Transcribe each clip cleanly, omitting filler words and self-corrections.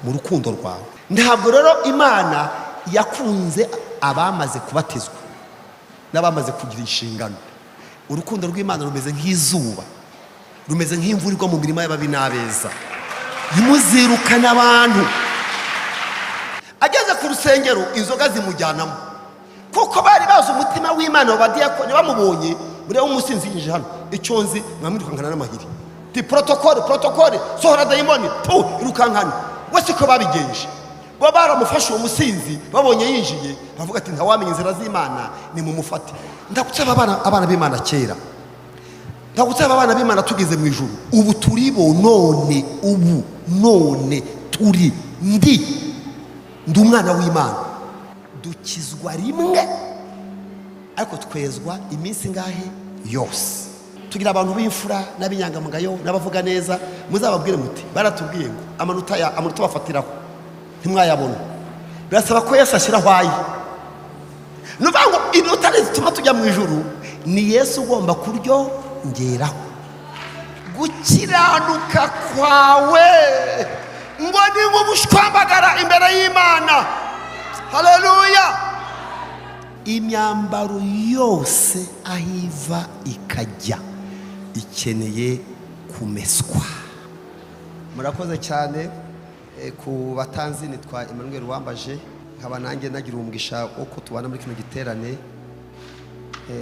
Mu rukundo rwawe. Ntabwo rero Imana yakunze abamaze kubatizwa n'abamaze kugira inshingano. Urukundo rw'Imana rumeze nk'izuba, rumeze nk'imvura igwa mu mirima y'ababi n'abeza. Ntimuzirukane abantu. Ageze ku rusengero, inzoga zimujyanamo, kuko bari bazi umutima w'Imana. Abo badiyakoni bamubonye, buriya w'umusinzi yinjije hano, icyo nzi mwamwirukankana n'amahiri ti protocole, protocole, sohora dayimoni tu, irukankana we. Siko babigenje bo, baramufashe uwo musinzi babonye yinjiye, bavuga ati: "Ntawamenya inzira z'Imana, nimumufate." Ndagusaba abana b'Imana kera, ndagusaba abana b'Imana tugeze mu ijuru. Ubu turi bo none, ubu none turi, ndi umwana w'Imana. Dukizwa rimwe, ariko twezwa iminsi ingahe yose. Tugira abantu b'imfura n'ab'inyangamugayo n'abavuga neza. Muzababwire muti: "Baratubwiye ngo amanota ya amanota bafatiraho ntimwayabona, birasaba ko Yesu ashyiraho aye." Ni ukuvuga ngo inota zituma tujya mu ijuru ni Yesu ugomba kuryongeraho. Gukiranuka kwawe ngo ni nk'ubushwambagara imbere y'Imana. Haleluya! Imyambaro yose aho iva ikajya ikeneye kumeswa. Murakoze cyane. Ku batanzi, nitwa Emmanuel Wambaje, nkaba nanjye nagira umugisha wo ko tubana muri kino giterane.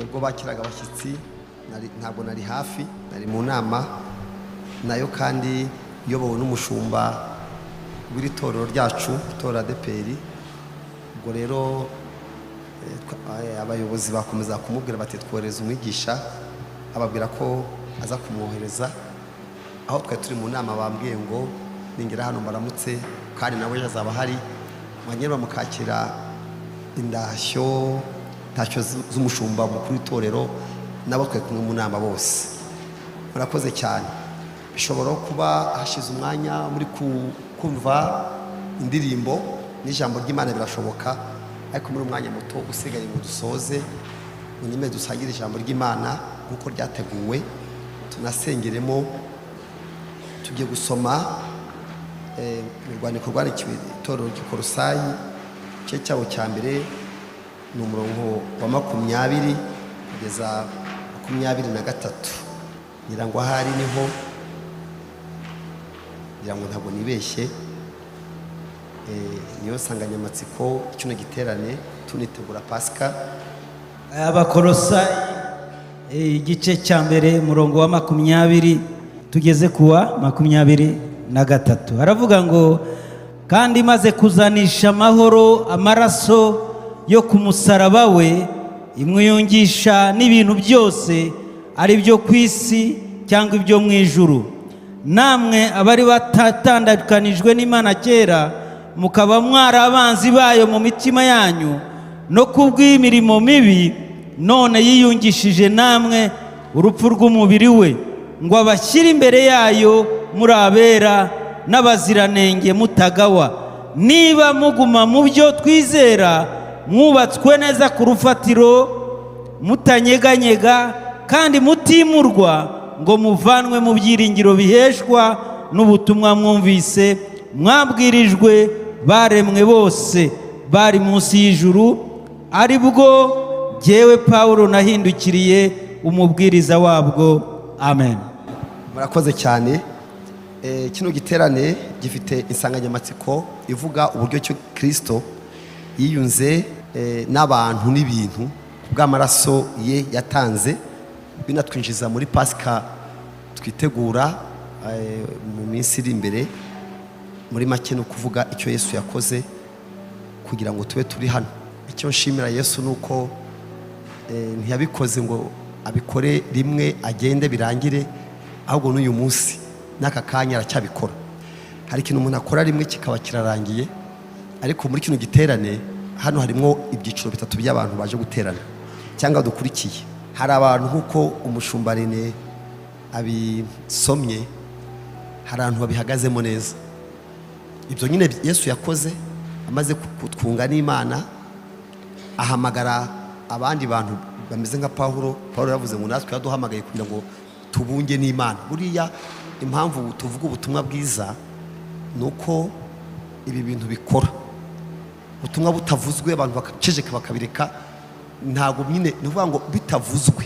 Ubwo bakiraga abashyitsi ntabwo nari hafi, nari mu nama nayo kandi iyobowe n'umushumba w'iri torero ryacu, itorero ADEPR. Ubwo rero abayobozi bakomeza kumubwira bati: "Twohereza umwigisha." Ababwira ko aza kumwohereza. Aho twari turi mu nama bambwiye ngo ningera hano mbaramutse, kandi nawe ejo azaba ahari, mwanyura mukakira indashyo, ntashyo z'umushumba mukuru w'itorero nabo twari kumwe mu nama bose. Murakoze cyane. Bishobora kuba hashize umwanya muri kumva indirimbo n'ijambo ry'Imana, birashoboka, ariko muri umwanya muto usigaye ngo dusoze, munyemere dusangire ijambo ry'Imana nk'uko ryateguwe, tunasengeremo. Tugiye gusoma mu rwandiko rwandikiwe itorero ry'Ikorosayi, igice cyawo cya mbere, ni umurongo wa 20 kugeza 23. Ngira ngo ahari niho, ngira ngo ntabwo nibeshye. Niyo nsanganyamatsiko kino giterane, tunitegura Pasika. Abakorosayi igice cya mbere, umurongo wa 20 tugeze kuwa 23, haravuga ngo: "Kandi imaze kuzanisha amahoro amaraso yo ku musaraba we, imwiyungisha n'ibintu byose, ari byo ku isi cyangwa ibyo mu ijuru. Namwe abari batandukanijwe n'Imana kera, mukaba mwari abanzi bayo mu mitima yanyu no kubw'imirimo mibi, none yiyungishije namwe urupfu rw'umubiri we, ngo abashyire imbere yayo muri abera n'abaziranenge mutagawa, niba muguma mu byo twizera, mwubatswe neza ku rufatiro, mutanyeganyega kandi mutimurwa ngo muvanwe mu byiringiro biheshwa n'ubutumwa mwumvise, mwabwirijwe baremwe bose bari munsi y'ijuru, ari bwo jyewe Pawulo nahindukiriye umubwiriza wabwo." Amen. Murakoze cyane. Kino giterane gifite insanganyamatsiko ivuga uburyo cyo Kirisito yiyunze n'abantu n'ibintu ku bw'amaraso ye yatanze, binatwinjiza muri Pasika twitegura mu minsi iri imbere. Muri make, ni ukuvuga icyo Yesu yakoze kugira ngo tube turi hano. Icyo nshimira Yesu ni uko ntiyabikoze ngo abikore rimwe agende birangire, ahubwo n'uyu munsi n'aka kanya aracyabikora. Hari ikintu umuntu akora rimwe kikaba kirarangiye, ariko muri kino giterane hano harimo ibyiciro bitatu by'abantu baje guterana cyangwa dukurikiye. Hari abantu, nk'uko umushumba Rene abisomye, hari abantu babihagazemo neza, ibyo nyine Yesu yakoze amaze kutwunga n'Imana, ahamagara abandi bantu bameze nka Pawulo. Pawulo yavuze ngo natwe yaduhamagaye kugira ngo tubunge n'Imana. Buriya impamvu tuvuga ubutumwa bwiza ni uko Ibi bintu bikora ubutumwa butavuzwe, abantu bakaceceka bakabireka. Ntabwo nyine ni ukuvuga ngo bitavuzwe,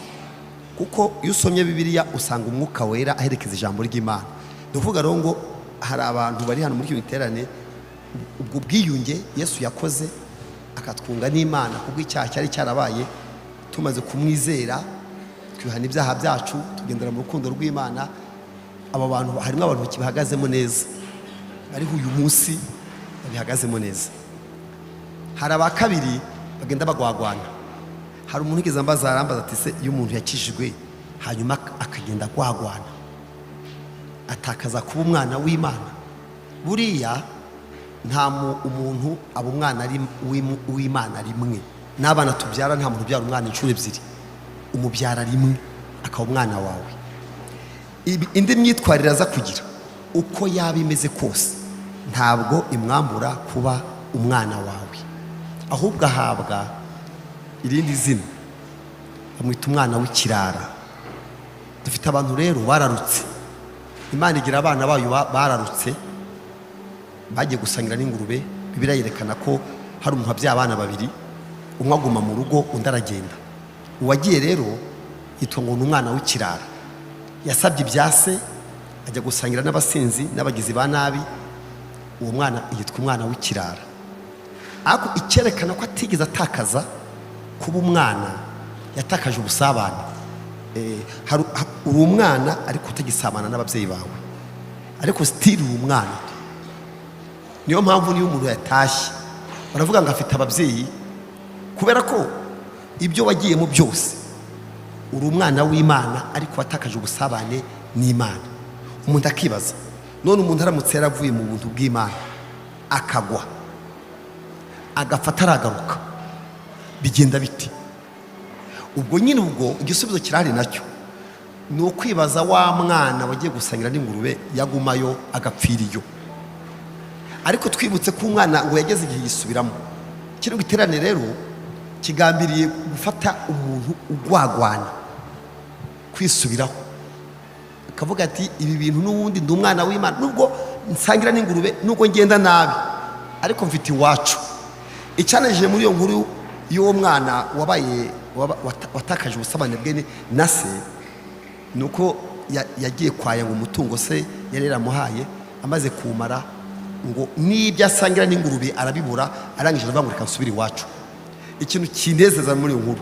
kuko iyo usomye Bibiliya usanga Umwuka Wera aherekeza ijambo ry'Imana. Ni ukuvuga rero ngo hari abantu bari hano muri kino giterane, ubwo bwiyunge Yesu yakoze akatwunga n'Imana kubw'icyaha cyari cyarabaye, tumaze kumwizera twihana ibyaha byacu, tugendera mu rukundo rw'Imana. Aba bantu, harimo abantu bakibihagazemo neza, bariho uyu munsi babihagazemo neza. Hari aba kabiri bagenda bagwagwana. Hari umuntu ugeze ambaza, arambaza ati: "Se iyo umuntu yakijijwe hanyuma akagenda agwagwana, atakaza kuba umwana w'Imana?" Buriya nta umuntu aba umwana ari w'Imana rimwe. N'abana tubyara, nta muntu ubyara umwana inshuro ebyiri. Umubyara rimwe akaba umwana wawe. Indi myitwarire aza kugira, uko yaba imeze kose, ntabwo imwambura kuba umwana wawe, ahubwo ahabwa irindi zina, bamwita umwana w'ikirara. Dufite abantu rero bararutse. Imana igira abana bayo bararutse, bagiye gusangira n'ingurube. Bibiliya yerekana ko hari umuntu wabyaye abana babiri, umwe aguma mu rugo, undi aragenda. Uwagiye rero yitwa ngo ni umwana w'ikirara. Yasabye ibya se, ajya gusangira n'abasinzi n'abagizi ba nabi. Uwo mwana yitwa umwana w'ikirara. Ariko icyerekana ko atigeze atakaza kuba umwana, yatakaje ubusabane. Uri umwana ariko utagisabana n'ababyeyi bawe, ariko still uri umwana. Niyo mpamvu niyo umuntu yatashye baravuga ngo afite ababyeyi, kubera ko ibyo wagiyemo byose uri umwana w'Imana, ariko watakaje ubusabane n'Imana. Umuntu akibaza: none umuntu aramutse yaravuye mu buntu bw'Imana, akagwa, agafata, aragaruka, bigenda bite? Ubwo nyine ubwo igisubizo kirahari, nacyo ni ukwibaza wa mwana wagiye gusangira n'ingurube, yagumayo agapfira iyo. Ariko twibutse ko umwana ngo yageze igihe yisubiramo. Kino giterane rero kigambiriye gufata umuntu ugwagwana kwisubiraho, akavuga ati: "Ibi bintu n'ubundi ndi umwana w'Imana, nubwo nsangira n'ingurube, nubwo ngenda nabi, ariko mfite iwacu." Icyanejeje muri iyo nkuru y'uwo mwana wabaye watakaje ubusabane bwe na se, ni uko yagiye kwaya ngo umutungo se yari yaramuhaye. Amaze kuwumara, ngo n'ibyo asangira n'ingurube arabibura. Arangije aravuga ngo: "Reka nsubire iwacu." Ikintu kinezeza muri iyo nkuru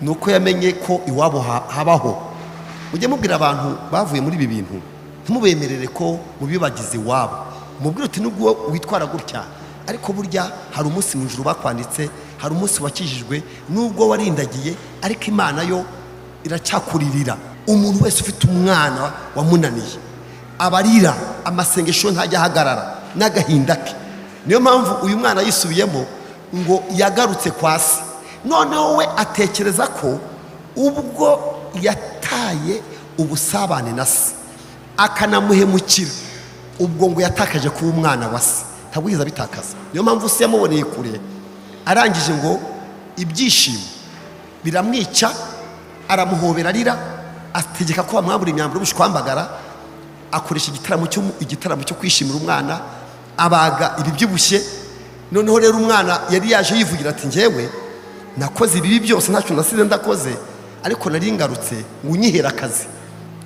ni uko yamenye ko iwabo habaho. Mujye mubwira abantu bavuye muri ibi bintu, ntimubemerere ko mubibagize iwabo. Mubwire uti: "Nubwo witwara gutya, ariko burya hari umunsi mu ijuru bakwanditse, hari umunsi wakijijwe. Nubwo warindagiye, ariko Imana yo iracyakuririra." Umuntu wese ufite umwana wamunaniye abarira, amasengesho ntajya ahagarara n'agahinda ke. Niyo mpamvu uyu mwana yisubiyemo, ngo yagarutse kwa se. Noneho we atekereza ko ubwo yataye ubusabane na se, akanamuhemukira, ubwo ngo yatakaje kuba umwana wa se. Ntabwo yigeze abitakaza. Niyo mpamvu se yamuboneye kure. Arangije ngo ibyishimo biramwica, aramuhobera arira, ategeka ko bamwambura imyambaro y'ubushwambagara, akoresha igitaramo cyo kwishimira umwana, abaga ibibyibushye. Noneho rero umwana yari yaje yivugira ati: "Njyewe nakoze ibibi byose, ntacyo nasize ndakoze, ariko nari ngarutse ngo unyihere akazi.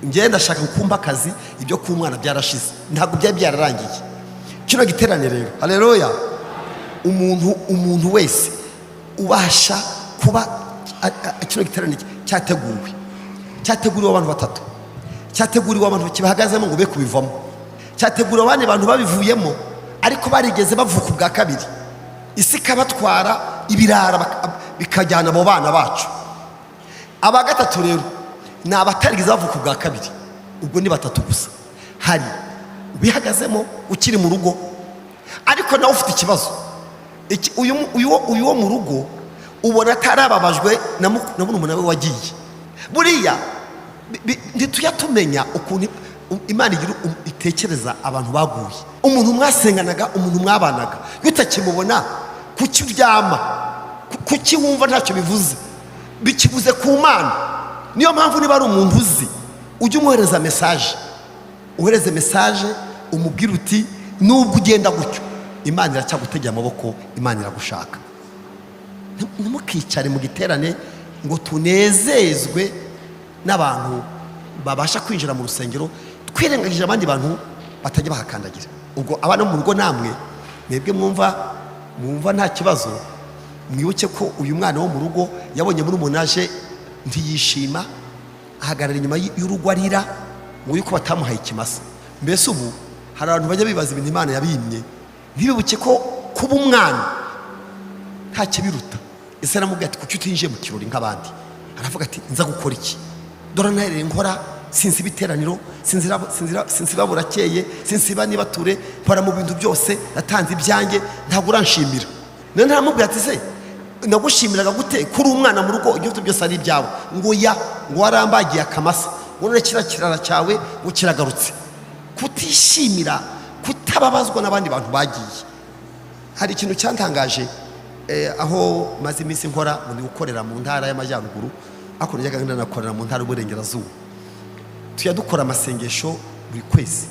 Njyewe ndashaka kumpa akazi, ibyo ku mwana byarashize, ntabwo byari byararangiye." Kino giterane rero, haleluya, umuntu wese ubasha kuba kino giterane cyateguwe, cyateguriwe abantu batatu: cyateguriwe abantu kibahagazemo ngo be kubivamo, cyateguriwe abandi bantu babivuyemo ariko barigeze bavuka ubwa kabiri, isi ikabatwara ibirara, bikajyana abo bana bacu. Aba gatatu rero ni abatarigeze bavuka ubwa kabiri. Ubwo ni batatu gusa. Hari ubihagazemo ukiri mu rugo, ariko nawe ufite ikibazo. Uyu wo mu rugo ubona atarababajwe na murumuna we wagiye. Buriya ntitujya tumenya ukuntu Imana igira itekereza abantu baguye. Umuntu mwasenganaga, umuntu mwabanaga, iyo utakimubona, kuki uryama? Kuki wumva ntacyo bivuze? Bikibuze ku Mana. Niyo mpamvu niba ari umuntu uzi, ujye umwohereza message, uhereze message, umubwire uti: "Nubwo ugenda gutyo Imana iracyagutegeye amaboko, Imana iragushaka. Ntimukicare mu giterane ngo tunezezwe n'abantu babasha kwinjira mu rusengero, twirengagije abandi bantu batajya bahakandagira. Ubwo abana bo mu rugo, namwe mwebwe mwumva nta kibazo, mwibuke ko uyu mwana wo mu rugo yabonye muri aje ntiyishima, ahagarara inyuma y'urugo arira ngo yuko batamuhaye ikimasa. Mbese ubu hari abantu bajya bibaza ibintu Imana yabimye, ntibibuke ko kuba umwana nta kibiruta. Ese aramubwira ati: "Kuki utinjiye mu kirori nk'abandi?" Aravuga ati: "Nza gukora iki? Dore nahereye nkora, sinsiba iteraniro, sinsiba burakeye, sinsiba nibature, mpora mu bintu byose, natanze ibyanjye, ntabwo uranshimira." None aramubwira ati: "Se nagushimiraga gute kuri umwana mu rugo, ibyo ufite byose ari ibyawe?" Ngo ya, ngo warambagiye akamasa, ngo none kiriya kirara cyawe ngo kiragarutse. Kutishimira, kutababazwa n'abandi bantu bagiye. Hari ikintu cyantangaje aho maze iminsi nkora ngo ndi gukorera mu Ntara y'Amajyaruguru, ariko najyaga ndanakorera mu Ntara y'Uburengerazuba. Tujya dukora amasengesho buri kwezi.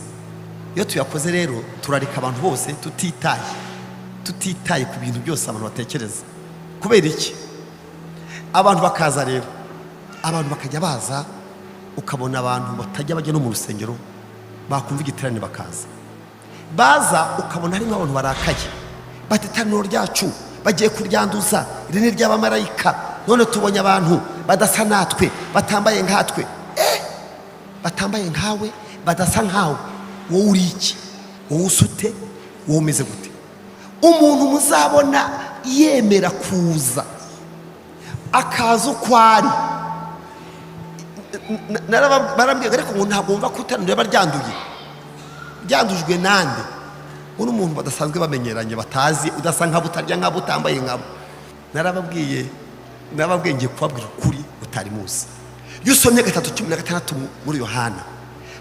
Iyo tuyakoze rero, turareka abantu bose, tutitaye ku bintu byose abantu batekereza. Kubera iki? Abantu bakaza rero, abantu bakajya baza, ukabona abantu batajya bajya no mu rusengero, bakumva igiterane bakaza. Baza ukabona harimo abantu barakaye, bati: "Iteraniro ryacu bagiye kuryanduza, iri ni iry'abamarayika, none tubonye abantu badasa natwe, batambaye nkatwe." Batambaye nkawe, badasa nkawe, wowe uri iki? Wowe usute? Wowe umeze gute? Umuntu muzabona yemera kuza, akaza uko ari, barambwira ariko ngo ntabwo wumva ko iteraniro riba ryanduye. Ryandujwe nande? Uno umuntu badasanzwe bamenyeranye, batazi, udasa nkabo, utarya nkabo, utambaye nkabo. Narababwiye, ngiye kubabwira ukuri utari muzi. Iyo usomye 3:16 muri Yohana,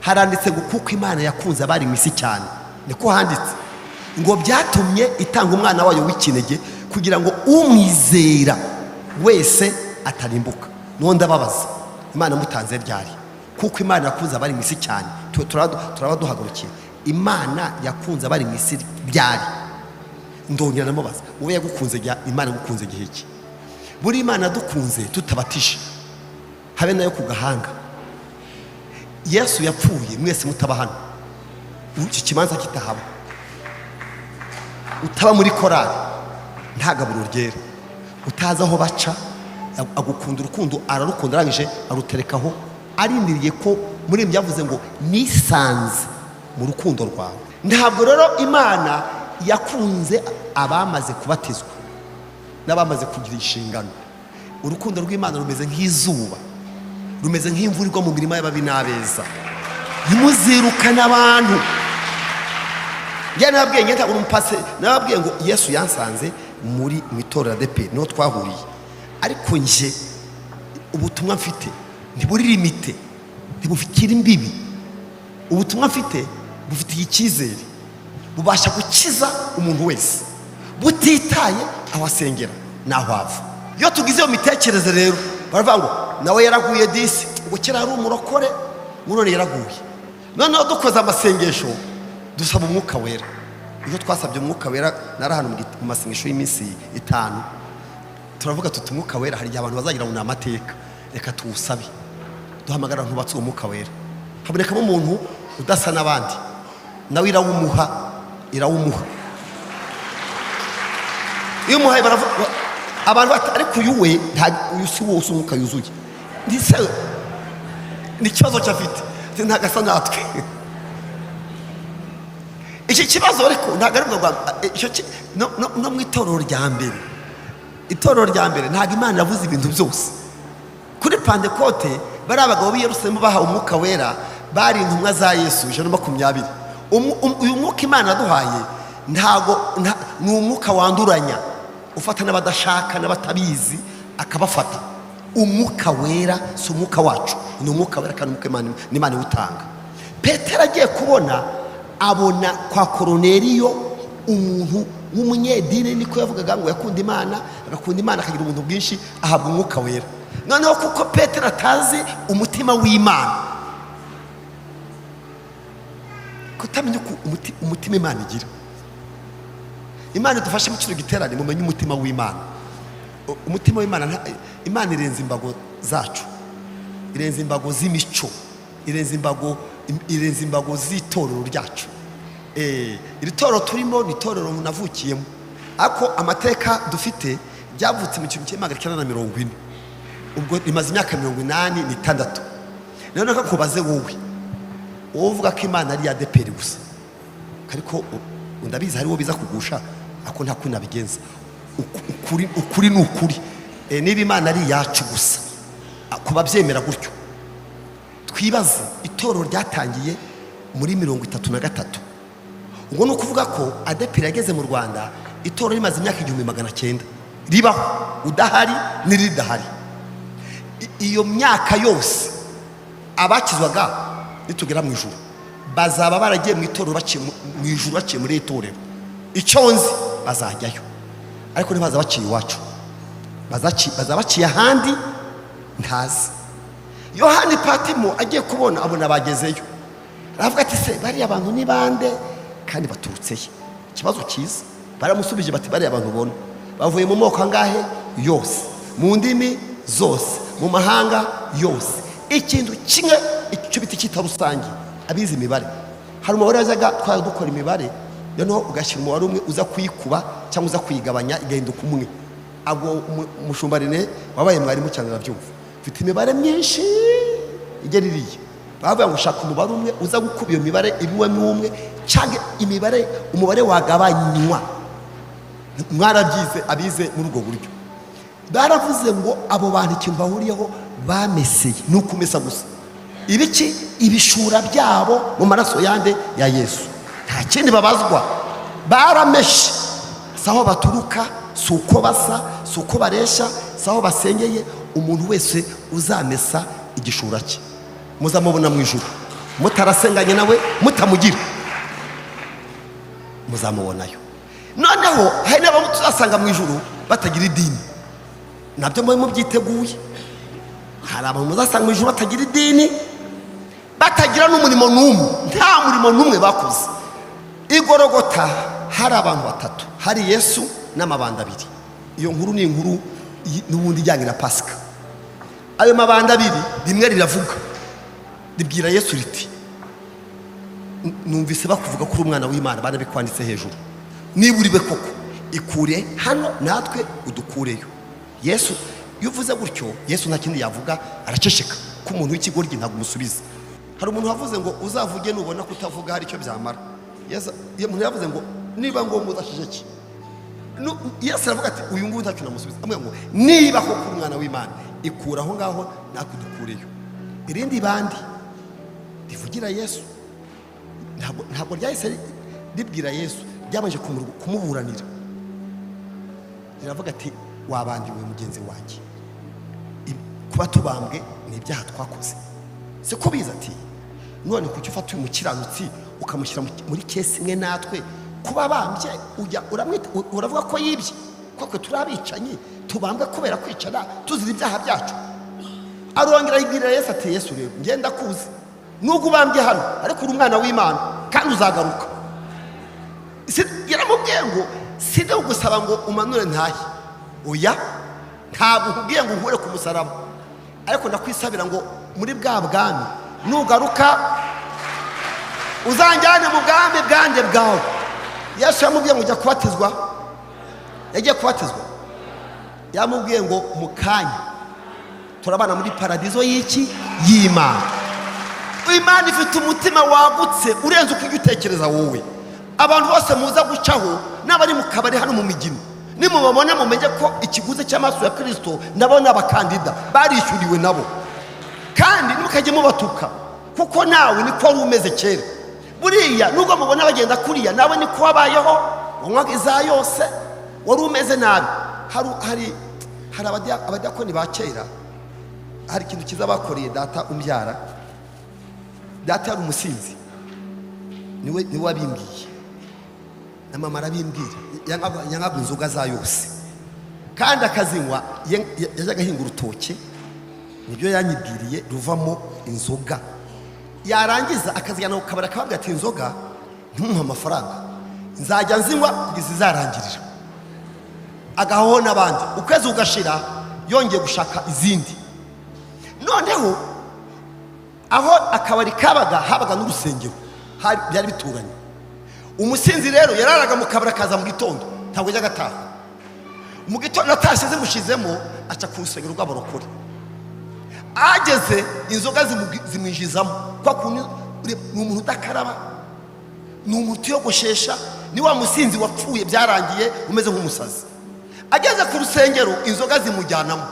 haranditse ngo: "Kuko Imana yakunze abari mu isi cyane," niko handitse, ngo "byatumye itanga umwana wayo w'ikinege kugira ngo umwizera wese atarimbuka." Nuwo ndababaza: Imana mutanze ryari? Kuko Imana yakunze abari mu isi cyane. Turaba duhagurukiye. Imana yakunze abari mu isi ryari? Ndongera ndamubaza: wowe yagukunze Imana yagukunze igihe ki? Buri Imana yadukunze tutabatije, habe nayo ku gahanga. Yesu yapfuye mwese mutaba hano, iki kibanza kitahaba, utaba muri korari, nta gaburo ryera, utazi aho baca. Agukunda urukundo, ararukunda, arangije aruterekaho, arindiriye ko muri ibi byavuze ngo: "Nisanze mu rukundo rwawe." Ntabwo rero Imana yakunze abamaze kubatizwa n'abamaze kugira inshingano. Urukundo rw'Imana rumeze nk'izuba, rumeze nk'imvura igwa mu mirima y'ababi n'abeza. Ntimuzirukane abantu. Njye nababwiye, njye ntabwo umupase, nababwiye ngo Yesu yansanze muri mu itorero ADEPR, niho twahuriye, ariko njye ubutumwa mfite ntiburi limité, ntibufitire imbibi. Ubutumwa mfite bufitiye icyizere, bubasha gukiza umuntu wese butitaye aho asengera n'aho ava. Iyo tugize iyo mitekerereze rero, baravuga ngo nawe yaraguye disi, ngo kera yari umurokore, ngo none yaraguye. Noneho dukoze amasengesho, dusaba Umwuka Wera. Iyo twasabye Umwuka Wera, nari ahantu mu masengesho y'iminsi 5, turavuga tuti: "Umwuka Wera, hari igihe abantu bazagira ngo ni amateka, reka tuwusabe." Duhamagara abantu batse uwo Mwuka Wera, habonekamo umuntu udasa n'abandi, nawe irawumuha, irawumuha. Iyo umuhaye, baravuga abantu bati: "Ariko uyu we uyu si wose umwuka yuzuye." Ndetse ni ikibazo cyo afite. Ati: "Ntabwo asa natwe." Iki kibazo ariko ntabwo ari bwo icyo no mu itorero rya mbere, itorero rya mbere, ntabwo Imana yavuze ibintu byose. Kuri Pantekote, bari abagabo b'i Yerusalemu bahawe Umwuka Wera, bari intumwa za Yesu 120. Uyu mwuka Imana yaduhaye ntago ni umwuka wanduranya, ufata n'abadashaka n'abatabizi akabafata. Umwuka Wera si umwuka wacu, ni Umwuka Wera, kandi umwuka Imana ni Imana iwutanga. Petero agiye kubona, abona kwa Koroneriyo umuntu w'umunyedini, niko yavugaga, ngo yakunda Imana, agakunda Imana, akagira ubuntu bwinshi, ahabwa Umwuka Wera. Noneho kuko Petero atazi umutima w'Imana, kutamenya uko umutima Imana igira. Imana idufashe mu kino giterane mumenye umutima w'Imana. Umutima w'Imana, Imana irenze imbago zacu, irenze imbago z'imico, irenze imbago z'itorero ryacu. Iri torero turimo ni itorero navukiyemo, ariko amateka dufite ryavutse mu 1940, ubwo rimaze imyaka 86. Rero reka nkubaze, wowe uvuga ko Imana ari iya ADEPR gusa, ariko ndabizi hariwo biza kugusha, ariko nta kundi nabigenza. Ukuri ni ukuri. Niba Imana ari iyacu gusa, ku babyemera gutyo, twibaze itorero ryatangiye muri 33. Ubwo ni ukuvuga ko ADEPR yageze mu Rwanda itorero rimaze imyaka 1900 ribaho, udahari n'iridahari. Iyo myaka yose abakizwaga, nitugera mu ijuru bazaba baragiye mu itorero, baciye mu ijuru, baciye muri iri torero. Icyo nzi, bazajyayo, ariko ntibaza baciye iwacu, bazaba baciye ahandi ntazi. Yohani Patimo agiye kubona, abona bagezeyo, aravuga ati: "Se bariya bantu ni bande kandi baturutse he?" Ikibazo cyiza. Baramusubije bati: "Bariya bantu ubona bavuye mu moko angahe yose, mu ndimi zose, mu mahanga yose." Ikintu kimwe, icyo bita icyita rusange, abize imibare, hari umubare wajyaga twari dukora imibare, noneho ugashyira umubare umwe, uza kuyikuba cyangwa uza kuyigabanya igahinduka umwe. Abo umushumba Rene wabaye mwarimu cyane arabyumva. Mfite imibare myinshi igera iriya, bavuga ngo shaka umubare umwe uza gukuba iyo mibare ibiwemo umwe, cyangwa imibare umubare wagabanywa. Mwarabyize abize muri ubwo buryo. Baravuze ngo abo bantu ikintu bahuriyeho bameseye, ni ukumesa gusa ibiki? Ibishura byabo mu maraso yande? Ya Yesu. Nta kindi babazwa, barameshe. Si aho baturuka, si uko basa, si uko bareshya, si aho basengeye. Umuntu wese uzamesa igishura cye muzamubona mu ijuru, mutarasenganye nawe, mutamugira, muzamubonayo. Noneho hari n'abo tuzasanga mu ijuru batagira idini, nabyo mube mubyiteguye. Hari abantu muzasanga mu ijuru batagira idini, batagira n'umurimo n'umwe, nta murimo n'umwe bakoze. Igorogota hari abantu batatu, hari Yesu n'amabanda abiri. Iyo nkuru ni inkuru n'ubundi ijyanye na Pasika. Ayo mabanda abiri, rimwe riravuga, ribwira Yesu riti: "Numvise bakuvuga ko uri umwana w'Imana, banabikwanditse hejuru. Niba uri we koko, ikure hano natwe udukureyo." Yesu, iyo uvuze gutyo, Yesu nta kindi yavuga, araceceka, ko umuntu w'ikigoryi ntabwo umusubiza. Hari umuntu wavuze ngo uzavuge nubona kutavuga hari icyo byamara. Yesu, iyo umuntu yavuze ngo niba ngombwa udaceceke. Yesu aravuga ati: "Uyu nguyu ntacyo namusubiza." Amubwira ngo: "Niba koko uri umwana w'Imana, ikura aho ngaho natwe dukureyo." Irindi bandi rivugira Yesu, ntabwo ryahise ribwira Yesu, ryabanje kumuburanira. Riravuga ati: "Wabandiwe mugenzi wanjye, kuba tubambwe ni ibyaha twakoze, siko biza?" Ati: "None kuki ufata uyu mukiranutsi ukamushyira muri case imwe natwe? Kuba abambye ujya uramwita, uravuga ko yibye, koko turi abicanyi, tubambwe kubera kwicara tuzira ibyaha byacu." Arongera ayibwirira Yesu ati: "Yesu rero, ngenda kuzi, nubwo ubambye hano, ariko uri umwana w'Imana kandi uzagaruka." Yaramubwiye ngo: "Sinde kugusaba ngo umanure ntahe, oya, ntabwo nkubwiye ngo unkure ku musaraba, ariko ndakwisabira ngo muri bwa bwami nugaruka uzanjyane mu bwami bwanjye bwawe." Yesu yamubwiye ngo ujya kubatizwa, yagiye kubatizwa. Yamubwiye ngo: "Mu kanya turabana muri paradizo y'iki? Y'Imana." Imana ifite umutima wagutse urenze uko ujya utekereza wowe. Abantu bose muza gucaho n'abari mu kabari hano mu migino, nimubabona mumenye ko ikiguzi cy'amaraso ya Kirisito, nabo ni abakandida, barishyuriwe nabo. Kandi ntimukajye mubatuka, kuko nawe niko wari umeze kera. Buriya nubwo mubona bagenda kuriya, nawe niko wabayeho, wanywaga iza yose, wari umeze nabi. Hari abadiyakoni ba kera, hari ikintu cyiza bakoreye data umbyara. Data yari umusinzi, niwe wabimbwiye, na mama arabimbwira. Yanywaga inzoga za yose kandi akazinywa. Yajyaga ahinga urutoke, nibyo yanyibwiriye, ruvamo inzoga, yarangiza akazijyana ku kabari, akababwira ati: "Inzoga ntumuhe amafaranga, nzajya nzinywa kugeza izarangirira." Agahaho n'abandi, ukwezi kugashira yongeye gushaka izindi. Noneho aho akabari kabaga habaga n'urusengero, byari bituranye. Umusinzi rero yararaga mu kabari, akaza mu gitondo, ntabwo ajya agataha. Mu gitondo atashye zimushizemo, aca ku rusengero rw'abarokore. Ageze inzoga zimwinjizamo kwa kuntu. Ni umuntu udakaraba, ni umuntu utiyogoshesha, ni wa musinzi wapfuye byarangiye, umeze nk'umusazi. Ageze ku rusengero inzoga zimujyanamo,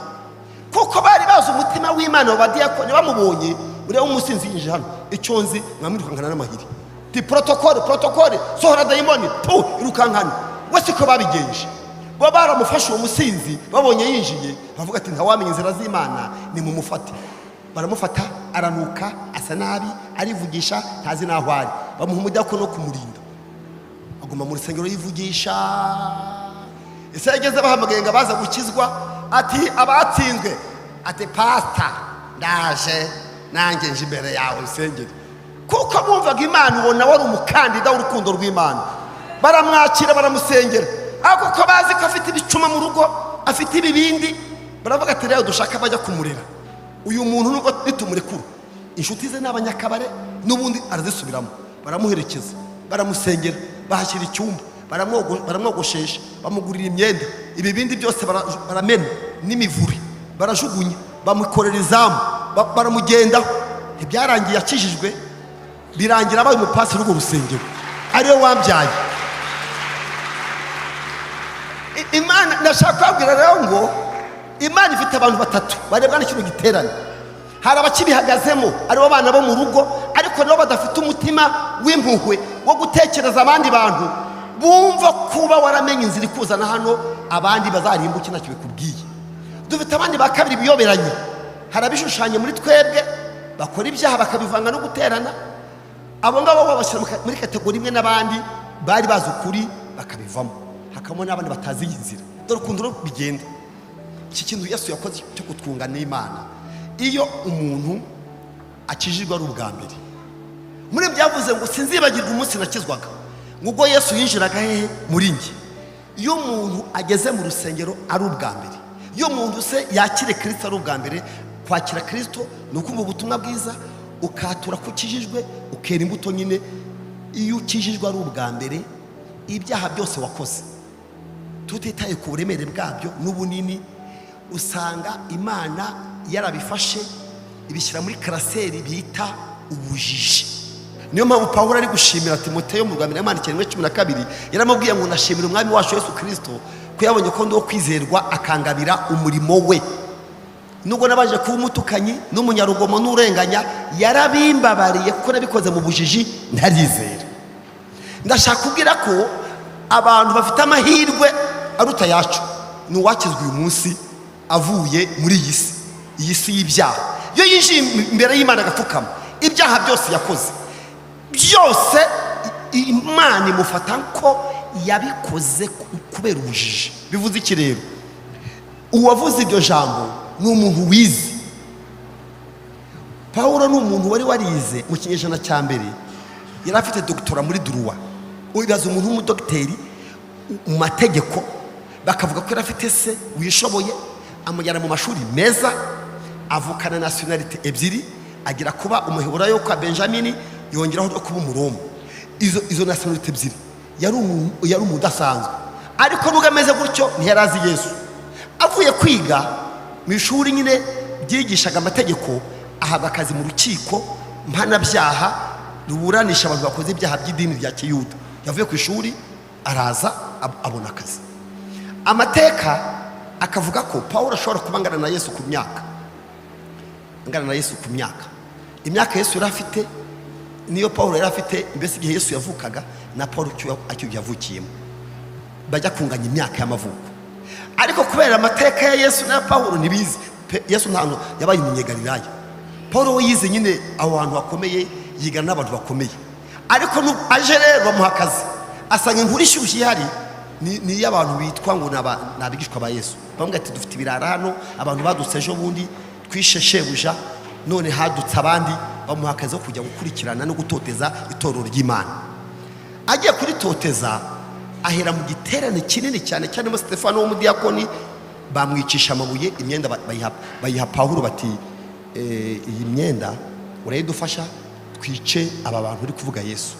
kuko bari bazi umutima w'Imana. Abadiyakoni bamubonye, ureba umusinzi yinjiye hano, icyo nzi mwamwirukankana n'amahiri. Ti protocole, protocole, sohora dayimoni, pu irukankana. We siko babigenje, bo baramufashe uwo musinzi babonye yinjiye, bavuga ati: "Ntawamenya inzira z'Imana, nimumufate." Baramufata, aranuka, asa nabi, arivugisha, ntazi n'aho ari. Bamuha umudiyakoni wo kumurinda, aguma mu rusengero yivugisha. Ese yageze bahamagaye ngo abaza gukizwa, ati: "Abatsinzwe." Ati: "Pasita, ndaje nanjye, nje imbere yawe rusengero." Kuko bumvaga Imana, ubona wari umukandida w'urukundo rw'Imana. Baramwakira, baramusengera, ariko kuko bazi ko afite ibicuma mu rugo, afite ibibindi, baravuga ati: "Rero dushaka bajya kumurera uyu muntu, nubwo nitumurekura inshuti ze n'abanyakabare n'ubundi arazisubiramo." Baramuherekeza, baramusengera, bahashyira icyumba, baramwogoshesha, bamugurira imyenda, ibibindi byose baramena n'imivure barajugunya, bamukorera izamu, baramugendaho. Ntibyarangiye akijijwe, birangira abaye umupasiteri w'urwo rusengero, ariwe wambyaye. Imana, ndashaka kubabwira rero ngo Imana ifite abantu batatu barebwa n'ikino giterane. Hari abakibihagazemo, aribo bana bo mu rugo, ariko nabo badafite umutima w'impuhwe wo gutekereza abandi bantu, bumva kuba waramenye inzira ikuzana hano, abandi bazarimbuke ntacyo bikubwiye. Dufite abandi ba kabiri biyoberanye. Hari abishushanya muri twebwe, bakora ibyaha bakabivanga no guterana. Abo ngabo babashyira muri catégorie imwe n'abandi bari bazi ukuri bakabivamo. Hakabamo n'abandi batazi iyi nzira. Dore ukuntu rero bigenda. Iki kintu Yesu yakoze cyo kutwunga n'Imana, iyo umuntu akijijwe ari ubwa mbere, muri byavuze ngo: "Sinzibagirwa umunsi nakizwaga, ngo ubwo Yesu yinjiraga hehe? Muri njye." Iyo umuntu ageze mu rusengero ari ubwa mbere, iyo umuntu se yakire Kirisito ari ubwa mbere, kwakira Kirisito ni ukumva ubutumwa bwiza, ukatura ko ukijijwe, ukera imbuto nyine. Iyo ukijijwe ari ubwa mbere, ibyaha byose wakoze, tutitaye ku buremere bwabyo n'ubunini, usanga Imana yarabifashe ibishyira muri classeur bita ubujiji. Niyo mpamvu Pawulo ari gushimira Timoteyo mu Rwanda yamwandikiye 1:12, yaramubwiye ngo: "Ndashimira Umwami wacu Yesu Kirisito ko yabonye ko ndi uwo kwizerwa, akangabira umurimo we. Nubwo nabanje kuba umutukanyi n'umunyarugomo n'urenganya, yarabimbabariye kuko nabikoze mu bujiji, ntarizera." Ndashaka kubwira ko abantu bafite amahirwe aruta yacu ni uwakizwa uyu munsi avuye muri iyi si, iyi si y'ibyaha. Iyo yinjiye imbere y'Imana agapfukama, ibyaha byose yakoze byose, Imana imufata ko yabikoze kubera ubujiji. Bivuze iki rero? Uwavuze iryo jambo ni umuntu wize. Pawulo ni umuntu wari warize mu kinyejana cya mbere, yari afite doctorat muri droit. Wibaza umuntu w'umudogiteri mu mategeko, bakavuga ko yari afite se wishoboye, amujyana mu mashuri meza, avukana nationalité ebyiri, agira kuba umuheburayo kwa Benjamini, yongeraho no kuba Umuroma. Izo nationalité ebyiri, yari umuntu udasanzwe. Ariko nubwo ameze gutyo, ntiyari azi Yesu. Avuye kwiga mu ishuri nyine ryigishaga amategeko, ahabwa akazi mu rukiko mpanabyaha ruburanisha abantu bakoze ibyaha by'idini rya kiyuda. Yavuye ku ishuri araza abona akazi. Amateka akavuga ko Paul ashobora kuba angana na Yesu ku myaka, angana na Yesu ku myaka. Imyaka Yesu yari afite niyo Paul yari afite. Mbese igihe Yesu yavukaga na Paul icyo gihe yavukiyemo, bajya kunganya imyaka y'amavuko. Ariko kubera amateka ya Yesu na Paul ntibizi. Yesu nta hantu yabaye umunyegalilaya. Paul we yize nyine aho hantu hakomeye, yigana n'abantu bakomeye. Ariko aje rero bamuha akazi, asanga inkuru ishyushye ihari ni iy'abantu bitwa ngo ni abigishwa ba Yesu. Bamwe ati: "Dufite ibirara hano, abantu badutse ejo bundi, twishe shebuja, none hadutse abandi." Bamuha akazi ko kujya gukurikirana no gutoteza itorero ry'Imana. Agiye kuritoteza. Ahera mu giterane kinini cyane cyarimo Stefano w'umudiyakoni, bamwicisha amabuye, imyenda bayiha Pawulo bati: "Iyi myenda urayidufasha twice aba bantu uri kuvuga Yesu."